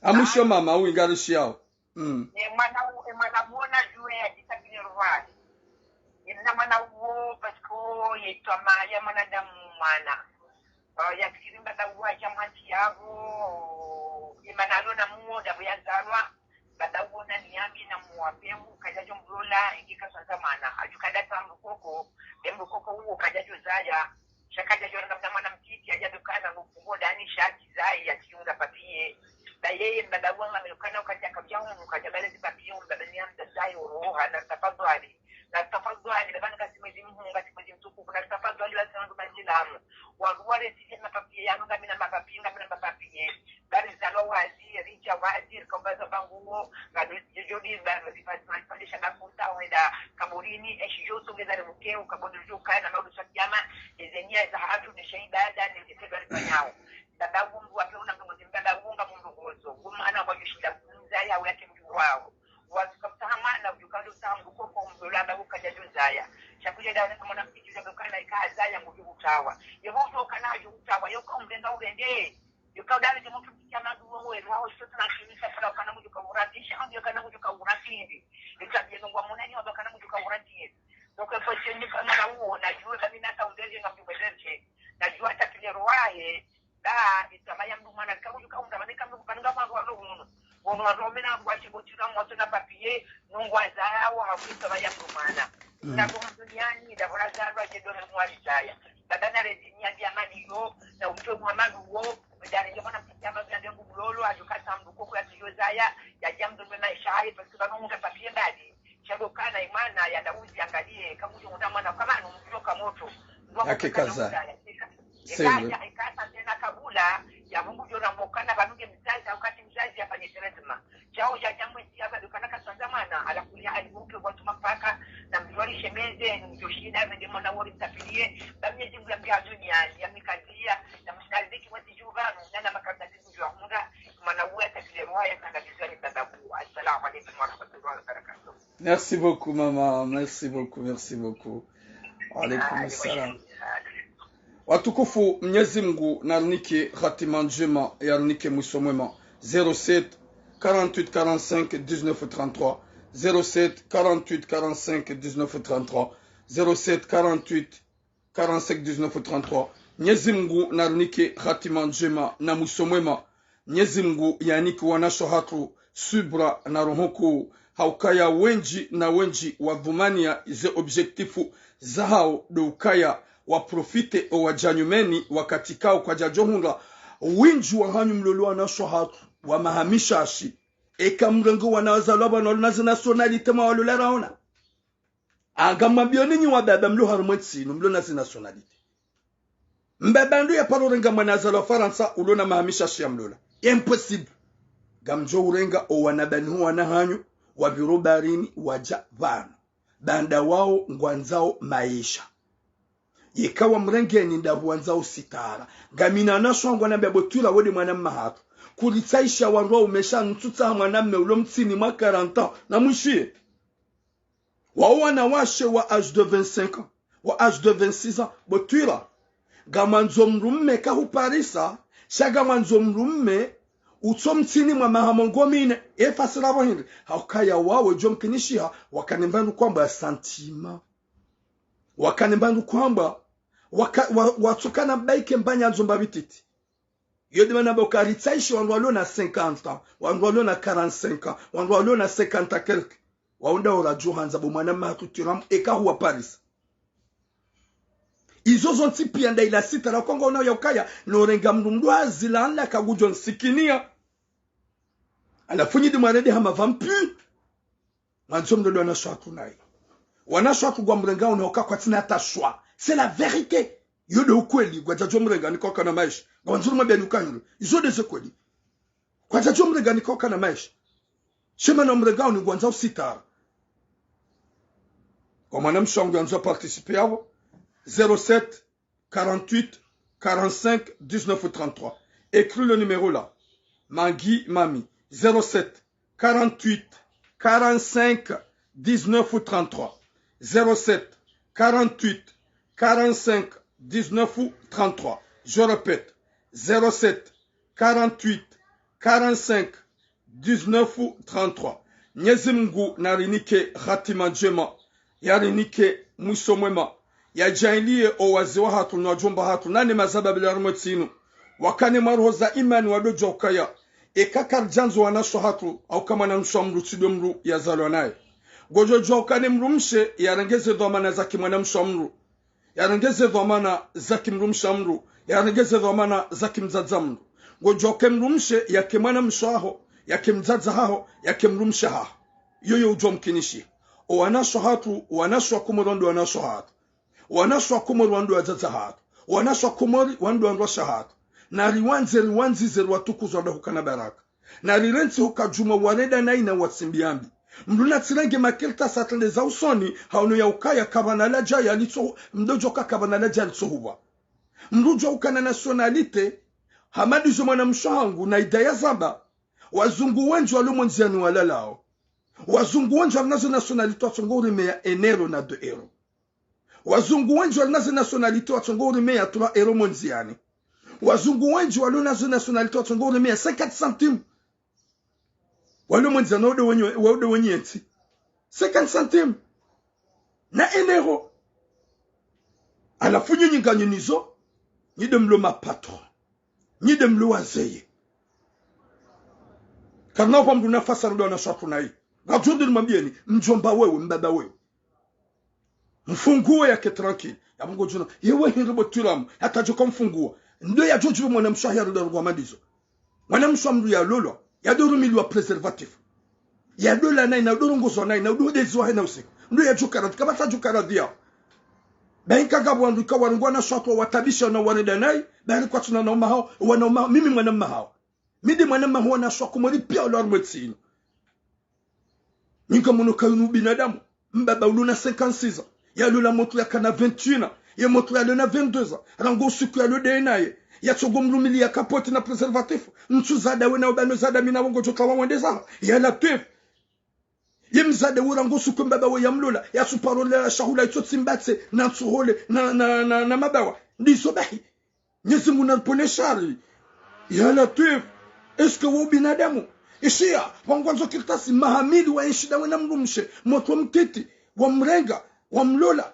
Amwisho mama, uingarishiao. Mm. Ye mwana u-, ye mwana mwana juwe ya disa kile rwali. Ye mna mwana uwo, parce que ye twama ya mwanadamu mwana. Uh, ya kisirimba da uwa ya mwanti yavo. Ye mana alona muo da bu ya zalwa. Bada uona ni yambi na muwa pemu, kaja jo mlola, ingi kaswanza mwana. Aju kada tambu koko, embu koko uwo kaja jo zaya. Sha kaja jo na mna mwana mtiti, aja dukana, ngufungo dani, shati, zai, ya tiunga papie. Ba yeye, mbaba uwa nga melukana, ukaja kabia unu, ukaja bale zi papie, mbaba ni amda zai, uroha, na tafadhwali. Na tafadhwali, baba nga si mwezi mhuu, nga si mwezi mtukufu, na tafadhwali, basi wangu basilamu. Wangu wale sisi mapapie, yanu ngamina mapapie, ngamina mapapie. Bari zalwa wazi, rija wazi, rikomba za banguo, ngado jodi, bari zifasi, zifasi, shaka kuta, wenda, kaburini, eshi jo, tongeza re mukeo, kabodi jo, kaya, na maudu sa kiyama, ezenia, za hatu, ne she ibada, ne zifeba, rifanyao. Baba wungu, wape una mdongozi, baba wunga mdongozo, gumana, wajushinda, kumzaya, wake mdru wao. Wasuka mtaha mwana, ujuka ndo mtaha mdru koko, mdru lamba, ukaja ndo zaya. Shakuja dawe, mwana mtiti, uja ndo kana, ika zaya, mdru utawa. Yevo, ujo kana, ujo utawa, yoka, umrenga, urende. Yoka udari je mtu kikia madu wewe, wao sio tunashimisha kala ukana mdru kaurati, sha ndio kana mdru kaurati hivi. Ika je ngwa mwana ni wabakana mdru kaurati hivi. Donc, faut que ni kama na uo, na jua kama na saudeli na mdru mwenyewe. Na jua hata kile roahe, da, itama ya mdru mwana, kama mdru kaunda, mane kama mdru kupanga mwa roa lo hunu. Wono wa rome na ngwa shibotira mwa tuna papie, nungwa zaya wa hafu itama ya mdru mwana. Mm. Na kwa mduniani, da kwa zaya, je dole mwa zaya. Baba na redi ni ya mali yo, na ucho mwa malu wo, Mdari ndio mwana mtiti ya mavi ya ndengu mlolo, ajo kasa mdru koko ya tiyo zaya, ya jia mdru mwe maisha hahe, parce que bano munda papie mbali. Shado kana imana, ya dauzi angalie, kamujo munda mwana, kama anu mjo kamoto. Hakika za. C'est vrai. Eka, eka sa tena kabula, ya mungu jona mokana, banu nge mzazi, wakati mzazi ya fanye traitement. Chao ya jambo isi ya bado kana kaswanza mwana, ala kulia alimuke watu mapaka, na mjwari shemeze, mjo shida, mende mwana wori mtapilie, ba Mnyezi Mungu ya mkia duniani, ya mikadia, na mshikazi ki wati juvanu, na na makabila Assalamu alaikum warahmatullahi wabarakatuh. Merci beaucoup, maman. Merci beaucoup, merci beaucoup. Wa alaikum salam. Watukufu, Mnyezi Mungu narinike hatima njema, yarinike mwiso mwema. Zéro sept, quarante-huit, quarante-cinq, dix-neuf, trente-trois. Zéro sept, quarante-huit, quarante-cinq, dix-neuf, trente-trois. Zéro sept, quarante-huit, quarante-cinq, dix-neuf, trente-trois. Mnyezi Mungu narinike hatima njema na mwiso mwema. Mnyezi Mungu yanike wanasho hatru subra na roho nkuu, ha ukaya wendji na wendji wadhumania ze objectif zahao, ndo ukaya waprofite owadja nyumeni wakati kao kwadjadjohundra. Wendji wahanyu mlolo wanasho hatru wa maha mishashi. Eka mrenge wana wazalwa pvanu walo na ze nationalité mwa walo laraona. Anga mwambioni nyi wababa mlo harumwa entsi inu, mlo na zi nationalité. Mbaba ndo ya paro renga mwana azalwa Farantsa, ulo na maha mishashi ya mlola. Impossible. Ngamdjo urenga owana pvanu wana hanyu, wapviro baharini, wadja pvanu. Baanda wao ngwandzao maesha. Yeka wamrengeni ndapvo wandzao sitara. Ngamina wanasho wangu wanambia bo twira wode mwana mma hatru. Kuritsaisha wandru waume sha ntsutsaha mwana mme ulo mtsini mwa quarante ans. Na mwishiye. Wao wanawashe wa âge de vingt-cinq ans, Wa âge de vingt-six ans, bo twila. Ngamwandzo mdrume kahuparisa, sha ngamwandzo mdrume utso mtsini mwa maha mengo mine, ye fasiri pvo hindri, haukaya wawe djo mkinishiha, wakana mbandru kwamba ya sentiment. Wakana mbandru kwamba, waka, wa, watsukana baike mbanyandzo mba bititi. Iyo de mana bo karitsaishi wandru walio na cinquante ans, wandru walio na quarante-cinq ans, wandru walio na cinquante à quelques. Waunda ora djo handza bo mwana maha tutiramu, eka huwaparisa. Izo zontsi pia nda ila sitara kwanga ona ya ukaya, no renga mdru mdru hazila anla kagudjo nsikiniya. Halafu nyi de mwarende hama vampi. Mwandzo mdru ndo wanashe hatru nayi. Wanashe hatru ngwamrengao na uka kwatsina hata choix. C'est la vérité. Iyo de ukweli, ngwadjadjo mrenga ni kaukana maesha. Ngwandzo mwabiani uka hindri. Izo de ze kweli. Ngwadjadjo mrenga ni kaukana maesha. Sha mana wamrengao ni ngwandzo usitara. Kwa mwanamshe wangu yandzo participer yapvo, zéro sept, quarante-huit, quarante-cinq, dix-neuf, trente-trois. Écris le numéro là. Maggie Mami. Zéro sept, quarante-huit, quarante-cinq, dix-neuf, trente-trois. Zéro sept, quarante-huit, quarante-cinq, dix-neuf, trente-trois. Je répète, zéro sept, quarante-huit, quarante-cinq, dix-neuf, trente-trois. Mnyezi Mngu narinike hatima ndjema, yarinike mwiso mwema, yadjaanliye owazee wahatru no wadjomba hatru, nane mazababila harumwa entsi inu, wakane mwa roho za imani wadodja ukaya, eka karidjandzo wanashe hatru, hauka mwanamshe wa mdru tsi de mdru yazalwa naye. Ngodjodja ukane mdrumshe yarenge ze dhwamana zake mwanamshe wa mdru. Yarenge ze dhwamana zake mdrumshe wa mdru, yarenge ze dhwamana zake mdzadze wa mdru. Ngodjo uke mdrumshe yake mwanamshe waho, yake mdzadze haho, yake mdrumshe haho. Iyo yo udjo mkinishiha. Owanashe hatru, wanashe wa Komori wandru wanashe hatru. Wanashe wa Komori wandru wadzadze hatru. Wanashe wa Komori wandru wandrwashe hatru. Nariwandze, riwandzize, riwatukuze, wandru hukana baraka. Narirentsi huka djumwa warenda nayi na watsimbiambi. Mdru natsirenge makartasi atrende za usoni, haono ya ukaya kapvana ladja yalitso, mdru djo uka kapvana ladja yalitso hupva. Mdru djo ukana nationalité, hama ndizo mwanamshe hangu na idaya zamba. Wazungu wendji walo mondziani walalao. Wazungu wendji walina ze nationalité watsongo uremeya un euro na deux euros. Wazungu wendji walina ze nationalité watsongo uremeya trois euros mondziani. Wazungu wendji walina ze nationalité watsongo uremeya cinquante centimes. Walo mondziani waude wenye, waude wenye entsi. Cinquante centimes. Na un euro. Halafu nyinyi nganyi nizo, nyi de mlo mapatron. Nyi de mlo wazee. Karina upva mdru nafasi arudi wanashe hatru nayi. Ngadjo ndo nimwambieni, mdjomba wewe, mbaba wewe. Mfunguwe yake tranquille. Yapvo ngodjo ona, yewe hindri bo twiramu, hata djoka mfunguwa. Ndo yadjo djibu mwanamshe wahe yarudi harumwa mandizo. Mwanamshe wa mdru yalolwa, yadorumiliwa préservatif. Yadola nayi, na udorongozwa nayi, na udodeziwa hena usiku. Ndo yadjo uka radhi, kapvatsi djo uka radhi yao. Bahi nka ngapvo wandru ika warenge wanashe hatru watabisha na warenda nayi, bahi kwatsuna na umahao, wana umahao, mimi mwana mmahao. Mi de mwana mmahao wanashe wa Komori pia walo harumwa entsi inu. Ninga mwono kayinu binadamu, mbaba ulona cinquante-six ans, yalola mwana yakana vingt et un ans, ye mwana yalona vingt-deux ans, rangu usiku yalo de naye, yatsongo mrumiliya kapoti na préservatif, ntsu zada wena ubano zada mina wongo djo uka wawende zaho, ya Latwif. Ye mdzadze wo rangu usiku mbaba we yamlola, yatsu paro lela shahula itso tsimbatse, na ntsuhole, na, na, na, na mabawa. Ndizo bahi. Mnyezi Mngu naripvone shari. Ya Latwif, est-ce que wo ubinadamu? Ishiya, pvangwandzo kartasi maha mili waenshi dawe na mdrumshe, mwana mtiti, wamrenga, wamlola.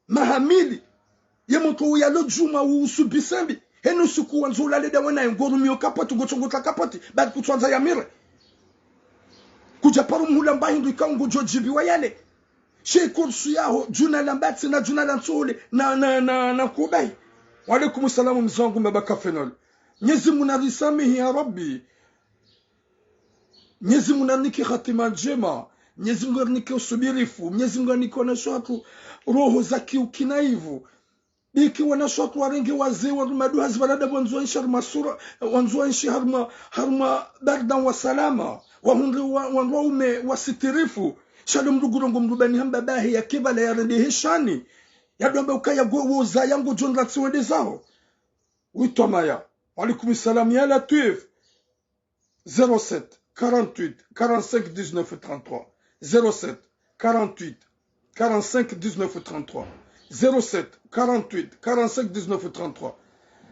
Maha mili. Ye mwana uyalo djumwa usubisembi. Henu usiku wandzo ulale dawe naye ngorumiyo kapoti, ngotsongo utra kapoti, bali kutswandza yamire. Kudja paro mhula mba hindru ika ngodjo djibiwa yale. She kursu yaho, djuna la mbatsi na djuna la ntsuhule, na, na, na, na kubahi. Wa alaikum salam, mze wangu mbaba Kafenol. Mnyezi Mngu narisamihi ya Rabbi. Mnyezi Mngu narinike hatima ndjema. Mnyezi Mngu narinike usubirifu. Mnyezi Mngu narinike wanashe hatru roho za kiukinaivu. Biki wanashe hatru warenge wazee wa harumwa duha zi wanadamu wandzo enshi harumwa sura, wandzo enshi harumwa, harumwa bardan wa salama. Wahundre wa, wandru waume wasitirifu. Sha lo mdru ngurongo mdru bani hamba bahe yake pvala yarende heshani. Yadwamba ukaya gwe woza yangu djo ndratsi wende zaho. Witwa maya. Wa alaikum salam, ya Latwif. Zéro sept, quarante-huit, quarante-cinq, dix-neuf, trente-trois. Zéro sept, quarante-huit, quarante-cinq, dix-neuf, trente-trois. Zéro sept, quarante-huit, quarante-cinq, dix-neuf, trente-trois.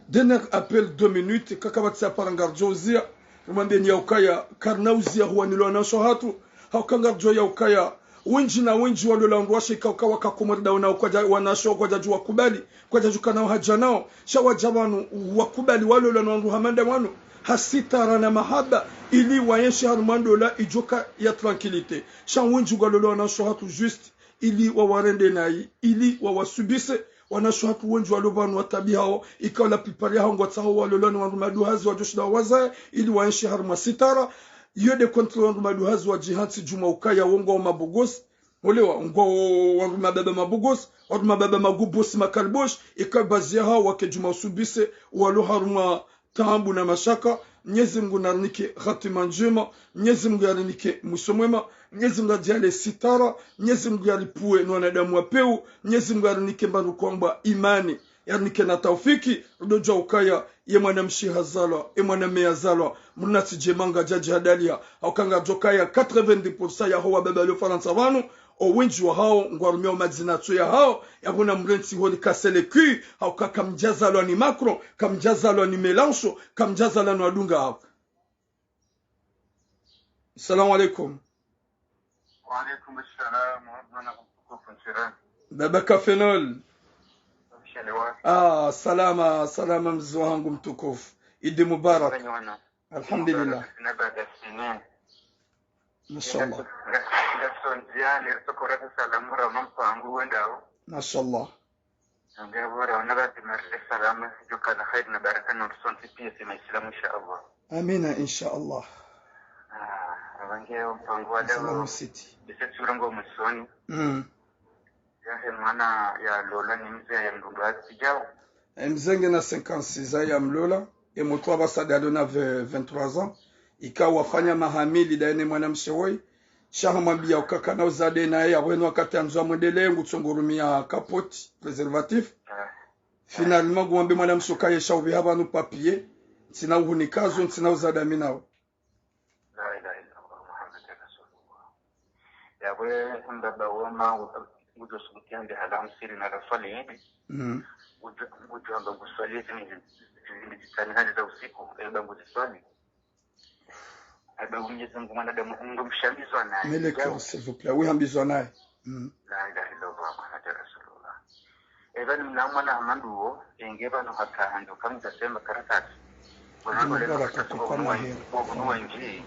Dernier appel, deux minutes, kakapvatsi ya pvala ngaridjo uzia, rimwambieni ya ukaya, karina uzia huwanilwa na wanashe hatru, hauka ngaridjo ya ukaya, wendji na wendji walola wandru washe ikao uka waka Komori dawo na ukwadja, wanashe wakwadjadju wakubali, kwadjadju kana haja nao, sha wadja pvanu wakubali walola na wandru hama nda wanu, ha sitara na mahaba, ili waenshi harumwa ndola idjoka ya tranquillité. Sha wendji ngwalola wanashe hatru juste, ili wawarende nayi, ili wawasubise, wanashe hatru wendji walo pvanu watabihao, ikao la plupart yahao ngwatsaho walolwa ni wandru maduhazi wadjoshinda wawazaya, ili waenshi harumwa sitara, iyo nde contre wandru maduhazi wadjihantsi djumwa ukaya wo ngwao mabogosi, olewa, ngwao wandru mababa mabogosi, wandru mababa magubosi makaliboshi, ikao bazi yahao wake djumwa usubise, walo harumwa taabu na mashaka. Mnyezi Mngu narinike hatima ndjema, Mnyezi Mngu yarinike mwiso mwema, Mnyezi Mngu yadjaanlie sitara, Mnyezi Mngu yaripvuwe no wanadamu wa pewu, Mnyezi Mngu yarinike mbandru kwamba imani, yarinike na taufiki, ridodjuwa ukaya, ye mwanamshe hazalwa, ye mwanamme yazalwa, mrina tsi djema ngadjadji hadaliha, hauka ngadjo kaya quatre-vingt-dix pour cent yaho wababa walio Farantsa pvanu, owendji wahao ngwarumiao madzina tso yahao, yapvo namrentsi holi cassez le cul, hauka kamdjazalwa ni Macron, kamdjazalwa ni Mélenchon, kamdjazalwa ni wadunga hao. Salamu alaikum. Wa alaikum salam, wa rahmatullahi wa barakatuh. Baba Kafenol. Mshelewa. Ah, salama, salama mze wahangu mtukufu. Idi Mubarak. Alhamdulillah. Mubarak, na baada sinin. Mashallah. Nga-, nga-, ngasondziani, sokorata salamu ra mampangu wendao. Mashallah. Ngapvo ra wana badi marle salama, sidjokana khairi na baraka no sontsi piya sima Islamu, insha Allah. Amina, insha Allah. Ah, avange ompangu wa leo. Salamu siti. Bise tsurongo musoni. Mm. Yahe mwana yalola ni mze ya mdundu hati djao. E mze ngena cinquante-six ans yamlola, e motro apvasa nde alo na ve-, vingt-trois ans, ikao wafanya maha mili ndaye ne mwanamshe woyi, sha hamwambiya uka kana uzade naye, yapvo eno wakati andzo amwendelee ngutsongo rumia capote, préservatif. Ah. Finalement, ngumwambiye mwanamshe uka ye sha upviha pvanu papier, ntsina uhunika zo, ntsina uzada mi nawe. La ilaha illallah Muhammadur Rasulullah. Yapvo mbaba woma, ngudjo subuti yambe halamu siri na raswali yini. Mm. Ngudjo, ngudjo amba nguswali zini, zini zitsani hali za usiku, eba nguziswali. Eba Mnyezi Mngu mwanadamu, ngumshambizwa naye. Mets le cœur, s'il vous plaît. Oui, hambizwa naye. Mm. La ilaha illallah Muhammadur Rasulullah. Eba ni mna mwana hama nduwo, enge pvanu haka handza kamdza semba karatasi. Wana Mngu wale baraka makatasi kwa kupana hera. Kwa kunu wenji.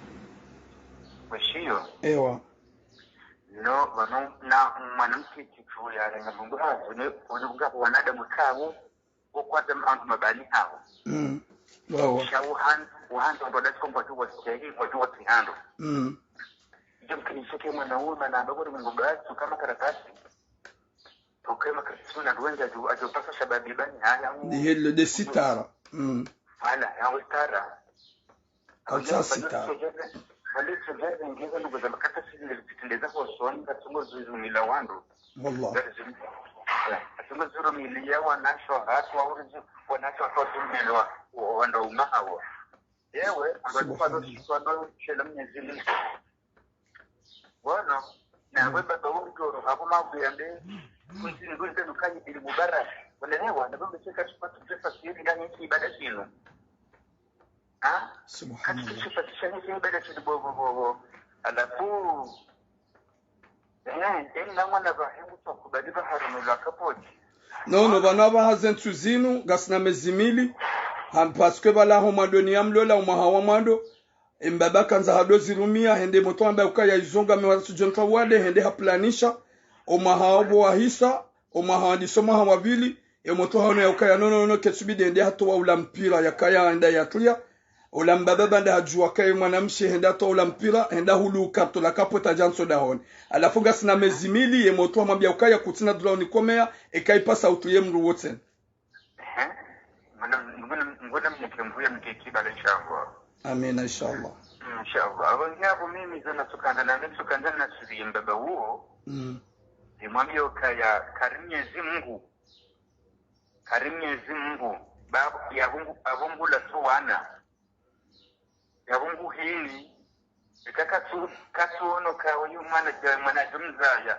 Kwa shiyo. Ewa. No, pvanu na mwanamshe titru yarenga Mngu hazo, ne, wanu nga wanadamu kawo, wo kwanza antru mabani hawo. Mm. Wawa. Sha uhan-, uhandza ndo dasi kombo tu wastehi, watu watihando. Mm. Ndio mkinisha ke mwanaume na ndo Mngu basi, kama karatasi. Ukema Kristu na duwenza aju, aju pasa shababi bani haya. Ni helo de sitara. Mm. Hala, ya sitara. Kamsa sitara. Wale sitara, ngeza ndugu za makata sisi ndio zitendeza kwa usoni, katungo zuzumila wandru. Wallah. Zari zumi-, eh, katungo zurumiliya wanashe hatru, wa urizu, wanashe hatru zumilwa, wa, wandru umahawo. Yewe, amba Subhanallah. Kwa ndo shela Mnyezi Mngu. Bwana, na we baba wo mdjoro, hapvo mabu yambe, kuzi nduze nukanyi bili Mubarak. Wale ne wana, bambe seka tupatu pesa siri ndani ibada shinu. Ha? Subhanallah. Kati kusifa kisha ni ibada shinu bo, bo, bo, bo. Alafu, eh, eh, na mwana ba hengu tokubali ba harumilwa capote. Non, non, pvanu apvaha ze ntsu zinu, ngasina mezi mili, ha, parce que pvala ho mwando ni yamlola, omwaha wa mwando, e mbaba kandza hado zirumia, hende motro amba ukaya izonga miwara sujontra wade, hende haplanisha, omwaha opvo wahisa, omwaha wadiso mwaha wa pvili, e motro haono ya ukaya nono nono ketsubidi hende hatowa ula mpira yakaya enda yatuya, ula mbaba pvanda hadjuwa kaye mwanamshe hende hatowa ula mpira, hende hulu karto la capote djantso dahoni. Alafu ngasina mezi mili, e motro hamwambia ukaya kutsina dula unikomeya, eka ipasa utuye mdru wotsena. Ehe. Ngona, ngona, ngona mnike mvuya mnike kibala, inshallah. Amina, inshallah. Inshallah. Apvo ngiapvo mimi zana tsukandza na, tsukandza na siri mbaba uwo. Mm. Nimwambie ukaya, kari Mnyezi Mngu. Kari Mnyezi Mngu. Babu, ya Mngu, apvo Mngu la tsuwana. Ya Mngu hini. Ika katsu, katsu ono ka uyu mwana ja, mwana ja mzaya.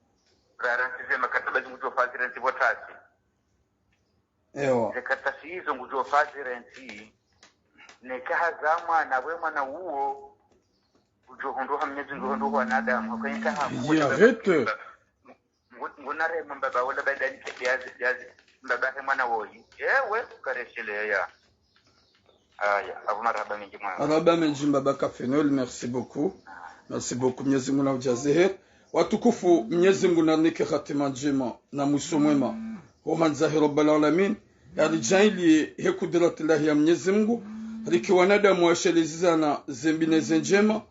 Rarantsi ze makaratasi ngudjo fazirantsi pvo tasi. Ewa. Ze karatasi izo ngudjo fazirantsi. Neka hazaa mwana, we mwana uwo. Ngudjo hundru ha Mnyezi Mngu, hundru ha wanadamu. Hakanyika ha. Ye, arrête. Ngu-, ngunaremo mbaba wola baada ni ke biazi, biazi. Mbaba he mwana woyi. Ewe, ukaresheleya. Aya, apvo marahaba mendji mwana. Marahaba mendji mbaba Kafenol, merci beaucoup. Merci beaucoup, Mnyezi Mngu nahudjaze heri. Watukufu, Mnyezi Mngu narinike hatima ndjema na mwiso mwema. Ho handza he Rabbal Alamin, yaridjaanliye he kudratillahi ya Mnyezi Mngu, rike wanadamu washelezana zembi ne zendjema,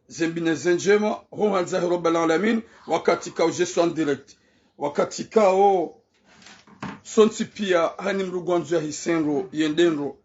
zembi ne zendjema, ho handza he Rabbal Alamin, wakati kao je suis en direct. Wakati kao, sontsi pia, hani mdru ngwandzo yahise ndro, yende ndro.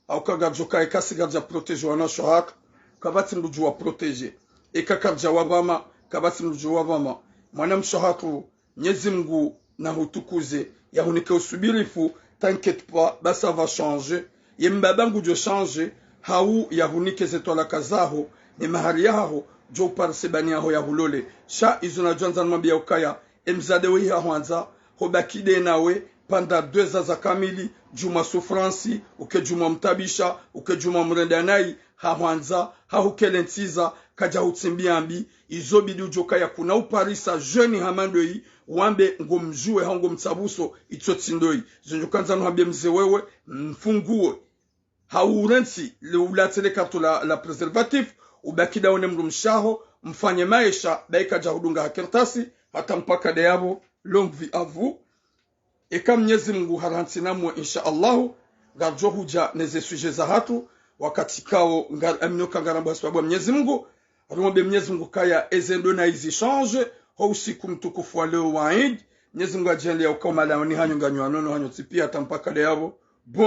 Hauka ngaridjo kaya eka si ngaridja protéger wanawashe wahatru, kapvatsi mdru djo wa protéger. Eka karidja wapvama, kapvatsi mdru djo wapvama. Mwanamshe wahatru, Mnyezi Mngu nahutukuze, yahunike usubirifu, t'inquiète pas, ba ça va changer. Ye mbaba ngudjo changer, hau yahunike ze twalaka zaho, ne mahari yahaho, djo uparise bani yaho yahulole. Sha izo nadjo handza nimwambiye ukaya, e mdzadze weyi hahwandza, hubaki nde nawe, pendant deux ans za kamili, djumwa souffrance, uke djumwa mtabisha, uke djumwa mrenda nayi, hahwandza, hahukelentsiza, kadja hutsimbiya mbi, izo bidi udjo kaya kuna uparisa jeune hama ndoyi, wambe ngomdjuwe hau ngomtsabuso, itso tsi ndoyi. Zo ndjo handza nuhambiye mze wewe, mfunguwe. Hau urantsi, le ulatse le karto la, la préservatif, ubaki ndawe ne mdrumshe waho, mfanye maesha, bahi kadja hudunga ha kartasi, hata mpaka ndeyapvo, longue vie à vous. Eka Mnyezi Mngu harantsi namwe, insha Allahu, ngaridjo hudja ne ze sujet zahatru, wakati kao, ngar-, aminoka ngarambo ha sababu ya Mnyezi Mngu, rimwombe Mnyezi Mngu kaya eze ndro nazi change, ho usiku mtukufu wa leo wa Eid, Mnyezi Mngu yadjaanliye ukaya malaoni hanyu nganyo wanono hanyu tsi pia hata mpaka ndeyapvo,